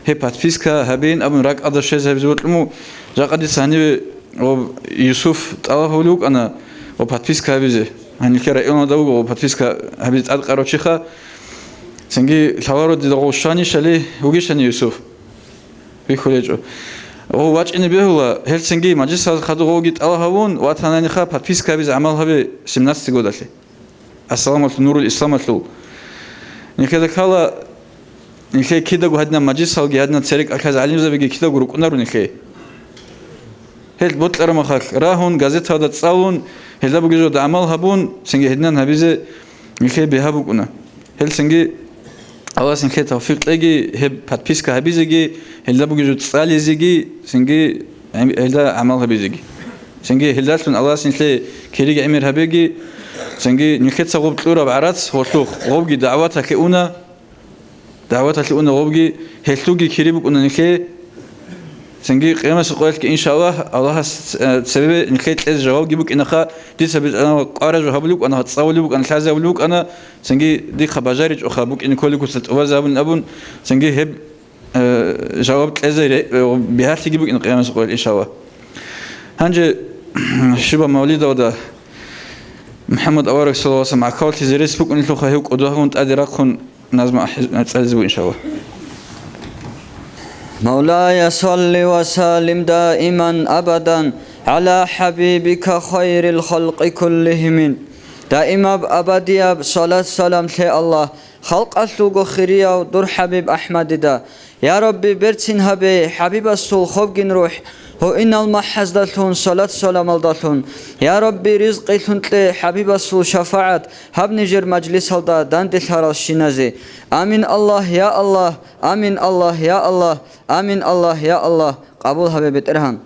гьеб подписка гьабейин абун ракӀалда щвезе гьабизе бокьун буго. Жакъа дица гьаниве гъоб Юсуф тӀалаб гьавулев вукӀана гъоб подписка гьабизе. Гьанилъе районалда вуго гъоб подписка гьабизе тӀадкъарав чиха. Цинги лъаларо дида гъов щванищали вугищани Юсуф? ВихьулечӀо. Гъов вачӀине бегьула, гьелцинги мажлисалда хадуб гъовги тӀалаб гьавун, ватананиха подписка гьабизе гӀамал гьабе семнадцатый годалъе. Ассаламалъул, Нурул Исламалъул. Нилъеда ккола, нилъее кидаго гьадинаб мажлисалги, гьадинаб церекӀалъаз гӀалимзабиги кидаго рукӀунаро нилъее. Гьел бокьараб мехалъ рагьун, газеталда цӀалун, гьелда бугеб жода гӀамал гьабун, цинги гьединан гьабизе нилъее бигьа букӀуна. Гьелцинги Аллагьас нилъее тавфикъ кьеги, гьеб подписка гьабизеги, гьелда бугеб жо цӀализеги, цинги гӀем-, гьелда гӀамал гьабизеги. Цинги гьелдалъун Аллагьас нилъее кириги гӀемер гьабеги, цинги нилъеца гъоб кьураб гӀарац гъолъухъ, гъобги дагӀваталъе уна, дагӀваталъе уна гъобги, гьелъулги кири букӀуна нилъее. Цинги къиямасеб къоялъги, иншаллагь, Аллагьас, э, цебе нилъее кьезе жавабги букӀинаха, дица бетӀергьанав кӀваражо гьабулеб букӀана, цӀалулеб букӀана, лъазе гьабулеб букӀана, цинги дихъа бажаричӀоха букӀине кколеб куца тӀубазе абун абун, цинги гьеб, э, жаваб кьезе ре-, э, бигьалъиги букӀина къиямасеб къоялъ, иншаллагь. Гьанже щибаб мавлидалда МухӀаммад авараг саллаллагьу гӀалайгьи ва саллам гӀахьаллъизе рес букӀунелъулха гьев кӀодо гьавун тӀаде рахъун назму ахӀи-, цӀализе буго, иншаллагь. مولاي صل وسلم دائما أبدا على حبيبك خير الخلق كلهم. Даимаб абадияб салат-салам лъе, Аллагь, халкъалъулго хирияв дур ХӀабиб АхӀмадида. Я Рабби, берцин гьабе ХӀабибасул хобгин рухӀ, гьуинал махӀаздалъун, салат-саламалдалъун. Я Рабби, ризкъилъун кье ХӀабибасул шафагӀат гьаб нижер мажлисалда данделъаралщиназе. Амин, Аллагь, я Аллагь, амин, Аллагь, я Аллагь, амин, Аллагь, я Аллагь, къабул гьабе, БетӀергьан.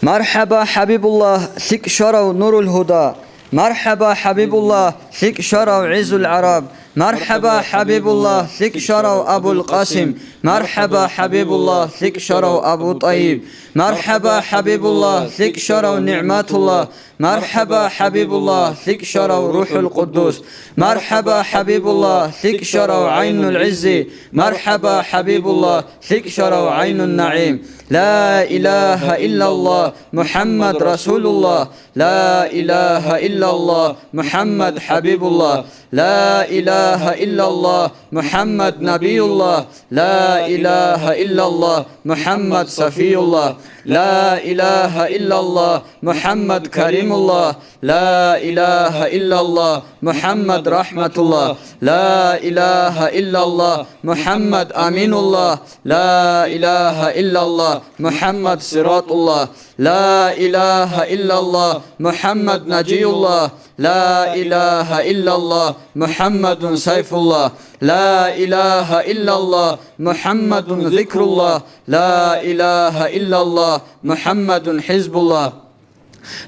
مرحبا حبيب الله, лъикӀ щварав نور الهدى. مرحبا حبيب الله, лъикӀ щварав عز العرب. مرحبا حبيب الله, лъикӀ щварав أبو القاسم. مرحبا حبيب الله, лъикӀ щварав أبو طيب. مرحبا حبيب الله, лъикӀ щварав نعمة الله. مرحبا حبيب الله, лъикӀ щварав روح القدس. مرحبا حبيب الله, лъикӀ щварав عين العز. مرحبا حبيب الله, лъикӀ щварав عين النعيم. لا إله إلا الله محمد رسول الله. لا إله إلا الله محمد حبيب الله. لا إله إلا الله محمد نبي الله. لا إله إلا الله محمد صفي الله. لا إله إلا الله محمد كريم الله. لا إله إلا الله محمد رحمة الله. لا إله إلا الله محمد أمين الله. لا إله إلا الله محمد صراط الله. لا إله إلا الله محمد نجي الله. لا إله إلا الله محمد سيف الله. لا إله إلا الله محمد ذكر الله. لا إله إلا الله محمد حزب الله.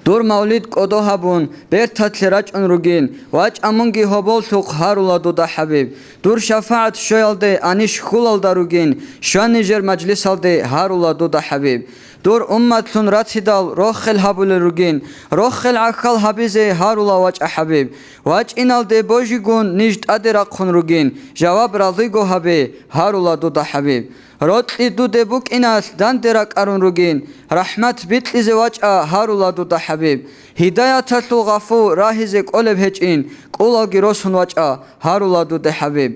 Дур мавлид кӀодо гьабун, берталъе рачӀун ругин, вачӀа мунги гьоболлъухъ гьарула дуда, ХӀабиб. Дур шафагӀат щвеялде анищ хьулалда ругин, щва нижер мажлисалде гьарула дуда, ХӀабиб. Дур умматлъун рацидал рохел гьабулел ругин, рохел гӀахьал гьабизе гьарула, вачӀа ХӀабиб. ВачӀиналде божигун ниж тӀаде рахъун ругин, жаваб разиго гьабе гьарула дуда, ХӀабиб. Рокьи дуде букӀиналъ данде ракӀарун ругин, рахӀмат бикьизе вачӀа гьарула дуда, ХӀабиб. Гьидаяталъул гъафу рагьизе кӀолеб гьечӀин, кӀулалги росун вачӀа гьарула дуда, ХӀабиб.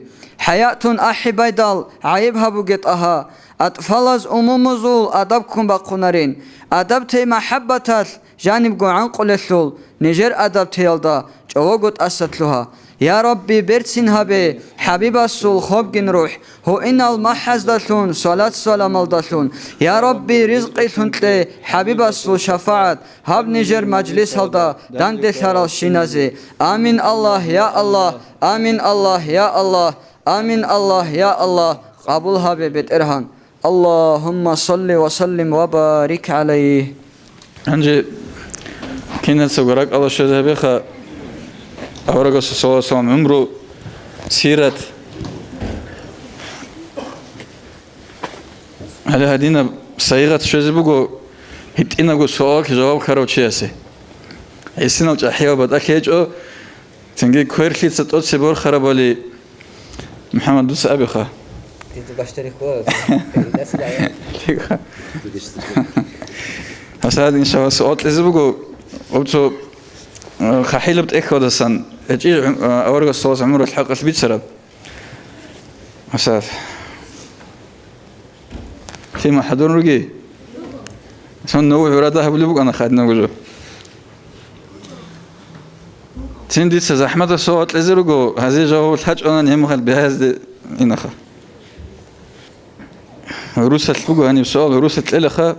ХӀаятун ахӀи байдал гӀайиб гьабуге, ТӀагьа. АтӀфалаз умумузул адаб ккун бахъунарин. Адаб тей махӀаббаталъ жанибго гӀанкъулелъул, нижер адаб теялда чӀового тӀаса лъугьа. Я Рабби, берцин гьабе ХӀабибасул хобгин рухӀ, гьуинал махӀаздалъун, салат-саламалдалъун. Я Рабби, ризкъилъун кье ХӀабибасул шафагӀат гьаб нижер мажлисалда данделъаралщиназе. Амин, Аллагь, я Аллагь, амин, Аллагь, я Аллагь, амин, Аллагь, я Аллагь, къабул гьабе, БетӀергьан. اللهم صل وسلم وبارك عليه. Гьанже кинацаго ракӀалде щвезе гьабеха аварагасул саллаллагьу гӀалайгьи ва саллам гӀумру, сират. Гьале гьадинаб сайигъат щвезе буго гьитӀинабго суалалъе жаваб ккарав чиясе. ГӀисинал чӀахӀиял батӀалъи гьечӀо, цинги кверлъица тӀоцебе борхарабали. МухӀаммад, дуца абиха. Ты туда что ли ходишь? Гьасад, иншаллагь, суал кьезе буго, об цо, э, хахӀилаб тӀехьалдасан, гьечӀи, э, аварагас саллаллагьу гӀалайгьи ва саллам гӀумру хӀакъалъ бицараб. Гьасад. Тема хӀадурун руги. Сон нугӀ гӀурада гьабулеб букӀана хаднаб гужу. Цин дица захӀматаб суал кьезе руго, гьазе жаваб лъачӀонани гьеб мехалъ бигьаязде инаха. Гьурусалъ буго гьаниб суал, гьурусалъ кьелаха: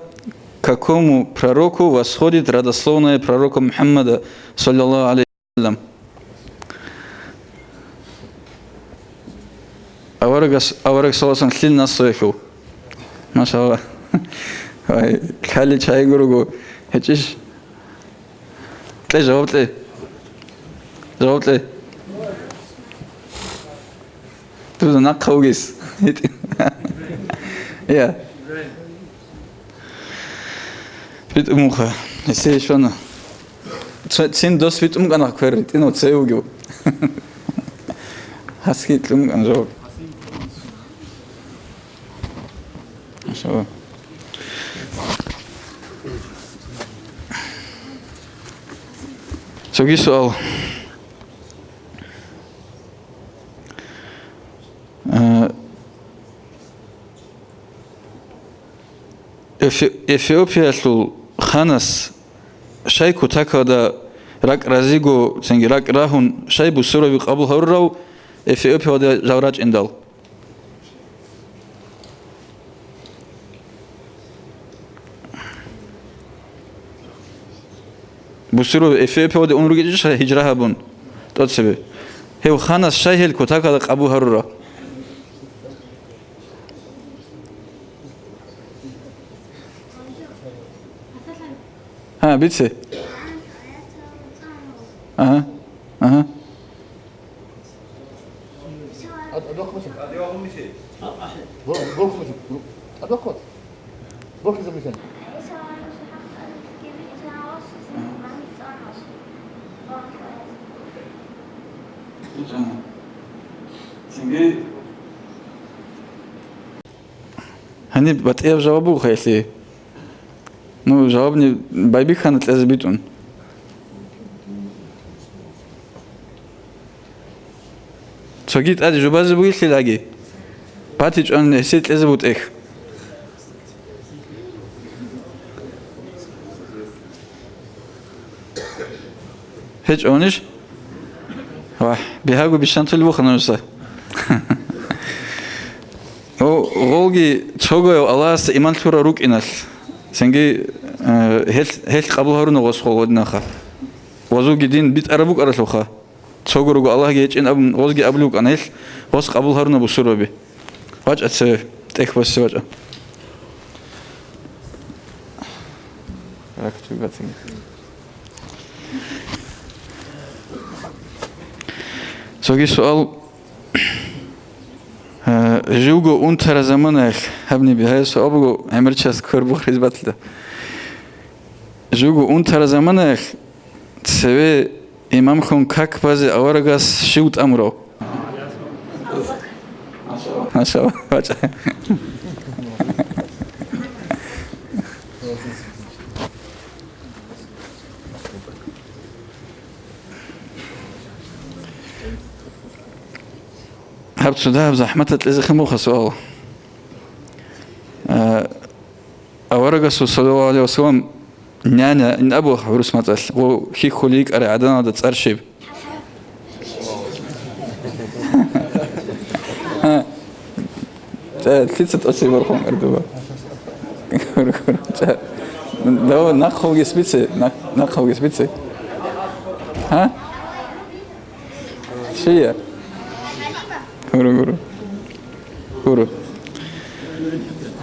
к какому пророку восходит родословная пророка Мухаммада, саллаллагьу гӀалайгьи ва саллам? Аварагас, авараг саласан лъил насоялъул. Машалла. Вай, лъали чай гурого. ГьечӀищ? Кье, жаваб кье. Жаваб кье. Дуда нахъа вугес. Я. БитӀун муха. Эсе ишвана. Ц-, цин дос битӀун кӀана квер, ритӀинав цей вугев. Гьасги кьун кӀан жо. Машалла. Цоги суал. Э, Эфи-, Эфиопиялъул ханас щай кутакалда ракӀ разиго, цинги ракӀ рагьун, щай бусураби къабул гьарурав Эфиопиялда жал рачӀиндал? Бусурав Эфиопиялде ун ругечӀищ гьижра гьабун тӀоцебе? Гьев ханас щай гьел кутакалда къабул гьарура? Гьа, бице. Ага, ага. Гьаниб батӀияб жаваб буго хъейлъи. Ну, жавабни байбихьана кьезе битӀун. Цоги тӀаде жубазе бугелъилаги, батичӀван гьесие кьезе бутӀехь. ГьечӀонищ? Вагь, бигьаго бищантулеб буха нужеца. О, гъолги цогояв Аллагьасда иман лъурал рукӀиналъ, цинги, э, гьелъ, гьелъ къабул гьаруна гъос гъол гъодинаха. Гъозулги дин битӀараб букӀаралъулха. Цого руго Аллагьги гьечӀин абун, гъозги абулев вукӀана гьелъ, гъос къабул гьаруна бусурбаби. ВачӀа цеве, тӀехь босе вачӀа. Цоги суал. Э, живго унтара заманаялъ гьабни бигьая суал буго, гӀемерчияс квер бухриз батила. Живго унтара заманаялъ цеве имамлъун как базе аварагас щив тӀамурав? Машалла, вачӀа. Гьаб цо дагьаб захӀматалъ кьезехъин буха суал. А, аварагасул, саллаллагьу гӀалайгьи ва саллам, няня ин абу гӀурус мацӀалъ, гъо хьихьулей йикӀарай гӀаданалда цӀар щиб? ЧӀа, лъица тӀоцебе борхун ардуба? Гур, гур, чӀа. Дав, нахъ вугес бице, нахъ, нахъ вугес бице. Гьа? Щия? Гур, гур. Гур.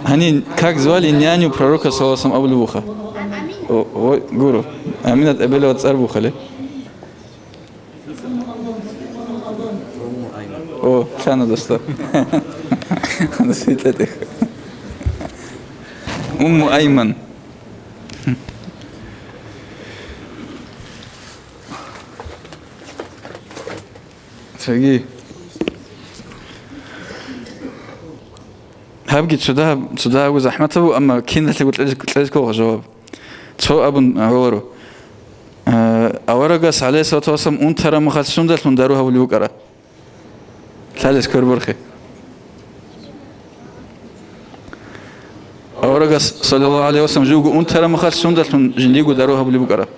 Гьанин, как звали няню пророка, саллаллагьу гӀалайгьи ва саллам, абулеб буха? О, о, гур. Аминат эбелалъ цӀар бухали. О, лъана досда. Дос гьитӀетих. Умму Айман. Цоги. Гьабги цо дагьаб, цо дагьабго захӀматаб буго, амма киналъего кьез-, кьезе ккола жаваб. Цо абун гӀоларо. Э, аварагас, гӀалайгьиссалату вассалам, унтараб мехалъ сундалъун дару гьабулеб букӀара? Лъалес квер борхе. Аварагас, саллаллагьу гӀалайгьи ва саллам, живго унтараб мехалъ сундалъун жиндиего дару гьабулеб букӀара?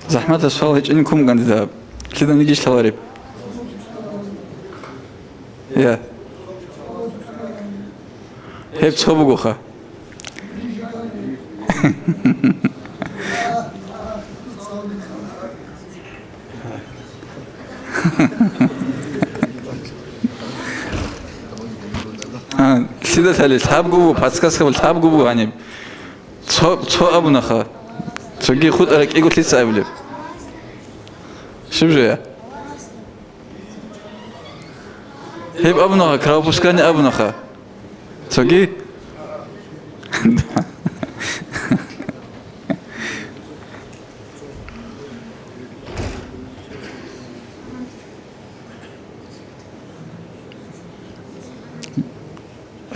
ЗахӀматаб суал гьечӀин ккун кӀандидаб. Лъида нигищ лъалареб? Я. Гьеб цо бугоха. А, лъида лъали, лъабго буго, подсказка лъабго буго гьаниб. Цо, цо абунаха. Цоги хутӀара кӀиго лъица абилеб? Щиб жо я? Гьеб абунаха, кровопускание абунаха. Цоги?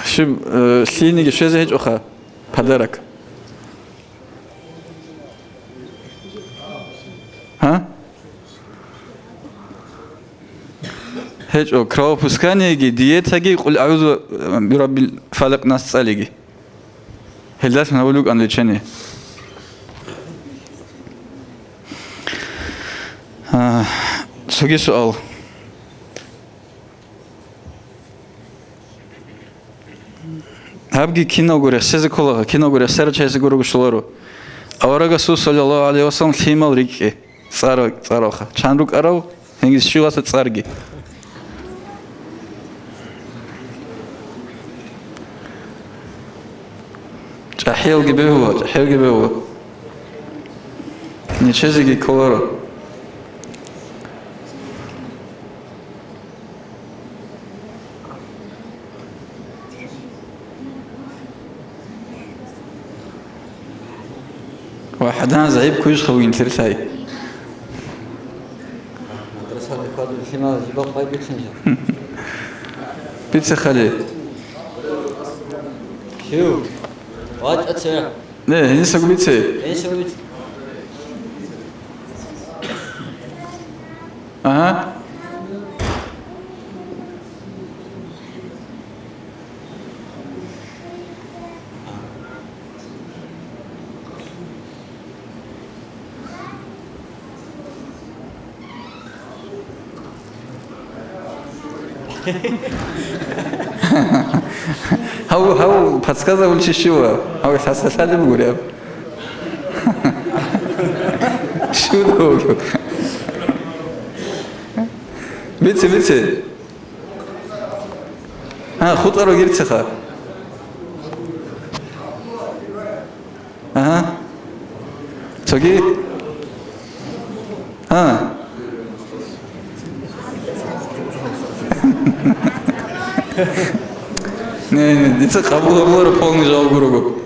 Щиб, э, лъиениги щвезе гьечӀоха подарок? Гьа? ГьечӀо, кровопусканиеги, диетаги, къул агӀузу бираббил фалакъ нас цӀалиги. Гьелдалъун гьабулеб букӀана лечение. А, цоги суал. Гьабги киналго рехсезе кколаго, киналго рехсарав чиясе гурого щоларо. Аварагасул, саллаллагьу гӀалайгьи ва саллам, лъимал рикӀкӀе, цӀар-, цӀаралха. Чан рукӀарал, гьенги щиваса цӀарги. ЧӀахӀиялги бегьула, чӀахӀиялги бегьула. Нечезеги кколаро. Ва хӀадан загӀип куйсха вугин лъай. Мадрасалде хьвадуллъимал жибал хъвай бицинчӀо. Бице хали. Щив? ВачӀа це. Не, гьенисаго бице. Гьенисаго бице. Ага. Гьав, гьав подсказывал чи щива? Гьав лъаса лъалеб гуреб. Чудо. Бице, бице. А, хутӀаро гирцеха. Ага. Цоги? А. Не, не, дица къабул гьабуларо полный жаваб гурого.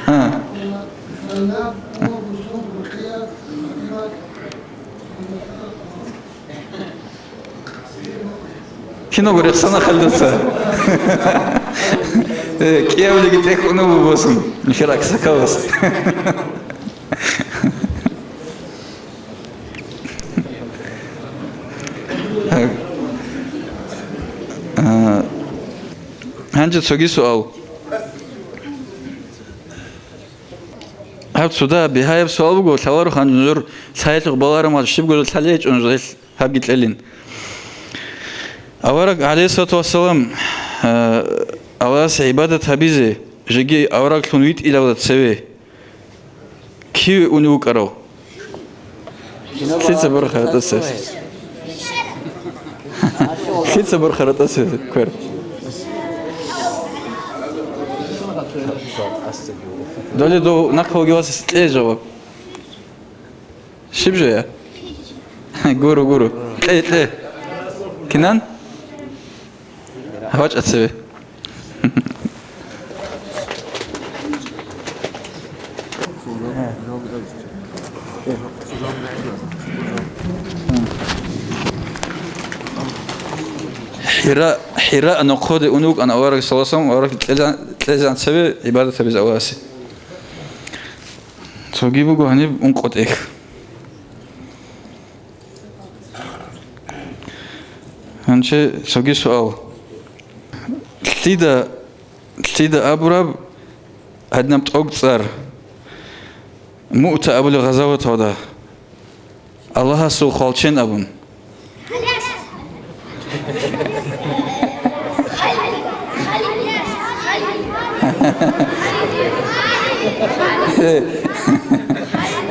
А. Киного рехсана халдаса. Э, кӀиявлиги тӀехь унав босун, нихер аксакалас. А, гьанже цоги суал. Гьаб цо дагьаб бигьаяб суал буго, лъаларо хан нужер лъаялъухъ баларумал щибго жо лъалечӀо нуж гьелъ гьабги кьелин. Авараг, гӀалейхиссалату вассалам, а, Аллагьасе гӀибадат гьабизе, жеги авараглъун витӀилавда цеве кив унев вукӀарав? Лъица борхаратӀаса. Лъица борхаратӀаса квер. Доле дов нахъа вугевас кье жаваб. Щиб жо я? Гуро, гуро. Кье, кье. Кинан? ВачӀа цеве. Хира, Хира нохъоде унев вукӀана авараг, саллаллагьу гӀалайгьи ва саллам, авараг кьезан, кьезан цеве гӀибадат гьабизе Аллагьасе. Цоги буго гьаниб ункъо тӀехь. Гьанже цоги суал. Лъида, лъида абураб гьадинаб тӀоцӀар Муъта абулеб гъазаваталда Аллагьасул хвалчен абун?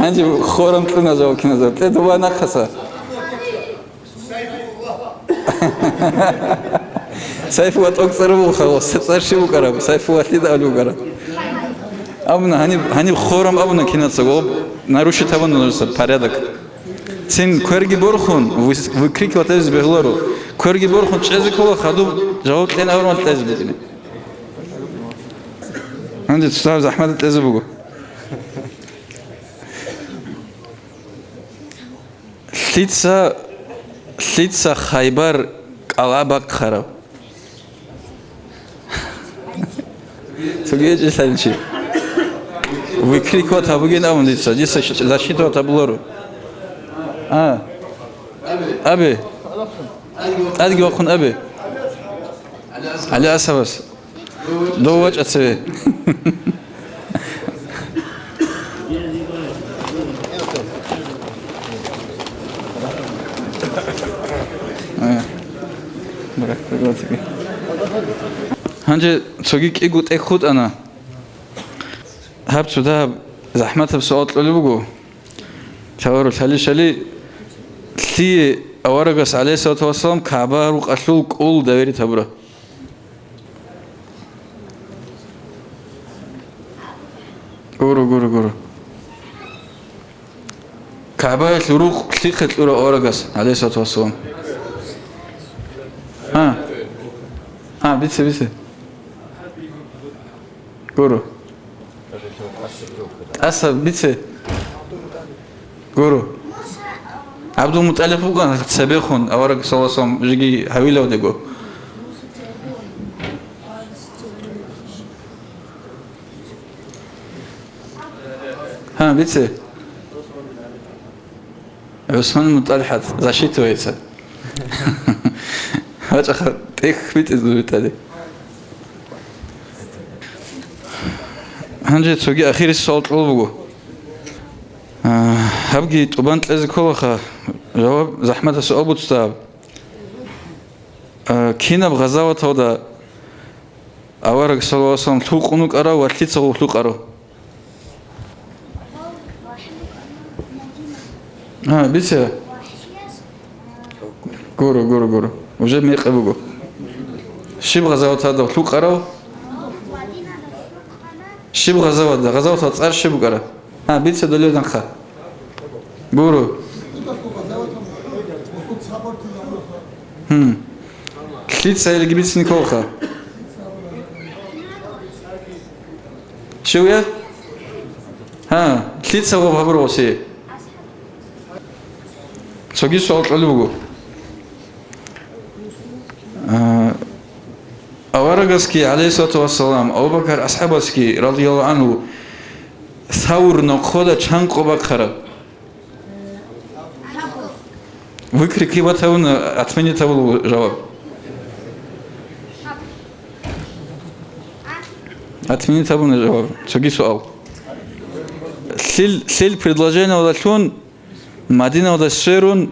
Гьанже хорам кьуна жаваб киназаб. Те дуба нахъаса. Сайфулла тӀокӀ цӀар буго, цӀар щиб букӀараб? Сайфулла лъида абулеб букӀараб? Абуна, гьаниб, гьаниб хорам абуна кинацаго, нарушить гьабуна нужеца порядок. Цин кверги борхун, выс-, выкрикивать гьабизе бегьуларо. Кверги борхун чӀезе ккола, хадуб жаваб кьен абурмал кьезе букӀине. Гьанже цоцазда захӀмат тӀезе буго. Лъица, лъица Хайбар кӀалабахъараб? Цоги гьечӀелъанчи. Выкрикивать гьабугин абун дица. Дица защитовать гьабуларо. А. Абе. ТӀадги вахъун абе. ГӀали Асабас. Дов вачӀа цеве. Гьанже цоги кӀиго тӀехь хутӀана. Гьаб цо дагьаб захӀматаб суал кьолеб буго. Лъавару лъалищали, лъие аварагас, гӀалайгьиссалату вассалам, КагӀба рукъалъул кӀул доверить гьабура? Гуро, гуро, гуро. КагӀбаялъул рукъ лъихъе кьура аварагас, гӀалайгьиссалату вассалам? Гьа. Гьа, бице, бице. Гуро. ТӀаса бице. Гуро. ГӀабдулмутӀалиб вукӀана цебехун, авараг саллаллаху алейхи ва саллям жеги гьавилавдего. Гьа, бице. ГӀусман МутӀалхӀат засчитывается. ВачӀаха, тӀехь битӀизаб битӀаде. Гьанже цоги ахирис суал кьол буго. А, гьабги тӀубан кьезе кколаха, жаваб захӀматаб суал буцда. А, кинаб гъазаваталда авараг саллаллаху алейхи ва саллям лъукъун вукӀарав ва лъица гъов лъукъарав? А, бице. Гуро, гуро, гуро. Уже мекъи буго. Щиб гъазават гьадав лъукъарав? Щиб гъазават? Гъазаватал цӀар щиб букӀара? А, бице долев нахъа. Гуро. Гьум. Лъица илги бицине кколха? Щив я? Гьа, лъица гъоб гьабурав си? Цоги суал кьолеб буго. А, аварагасги, гӀалейхиссалату вассалам, Абу Бакар асхӀабасги, радияллаху анху, Савр нохъода чан къо бахъараб? Выкрикивать гьавуна, отменить гьабула жаваб. Отменить гьабуна жаваб. Цоги суал. Лъил, лъил предложениялдалъун Мадиналда сверун,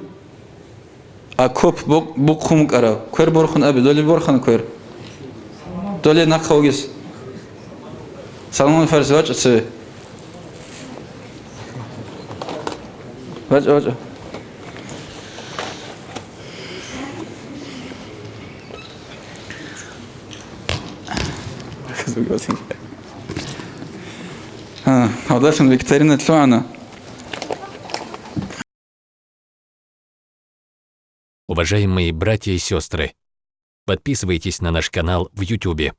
окоп бу-, бухъун букӀарав. Квер борхун абе, доле борхана квер. Доле нахъа вугес. Салман Фарси, вачӀа цеве. ВачӀа, вачӀа. А, гьадалъун викторина лъугӀана. Уважаемые братья и сестры, подписывайтесь на наш канал в Ютубе.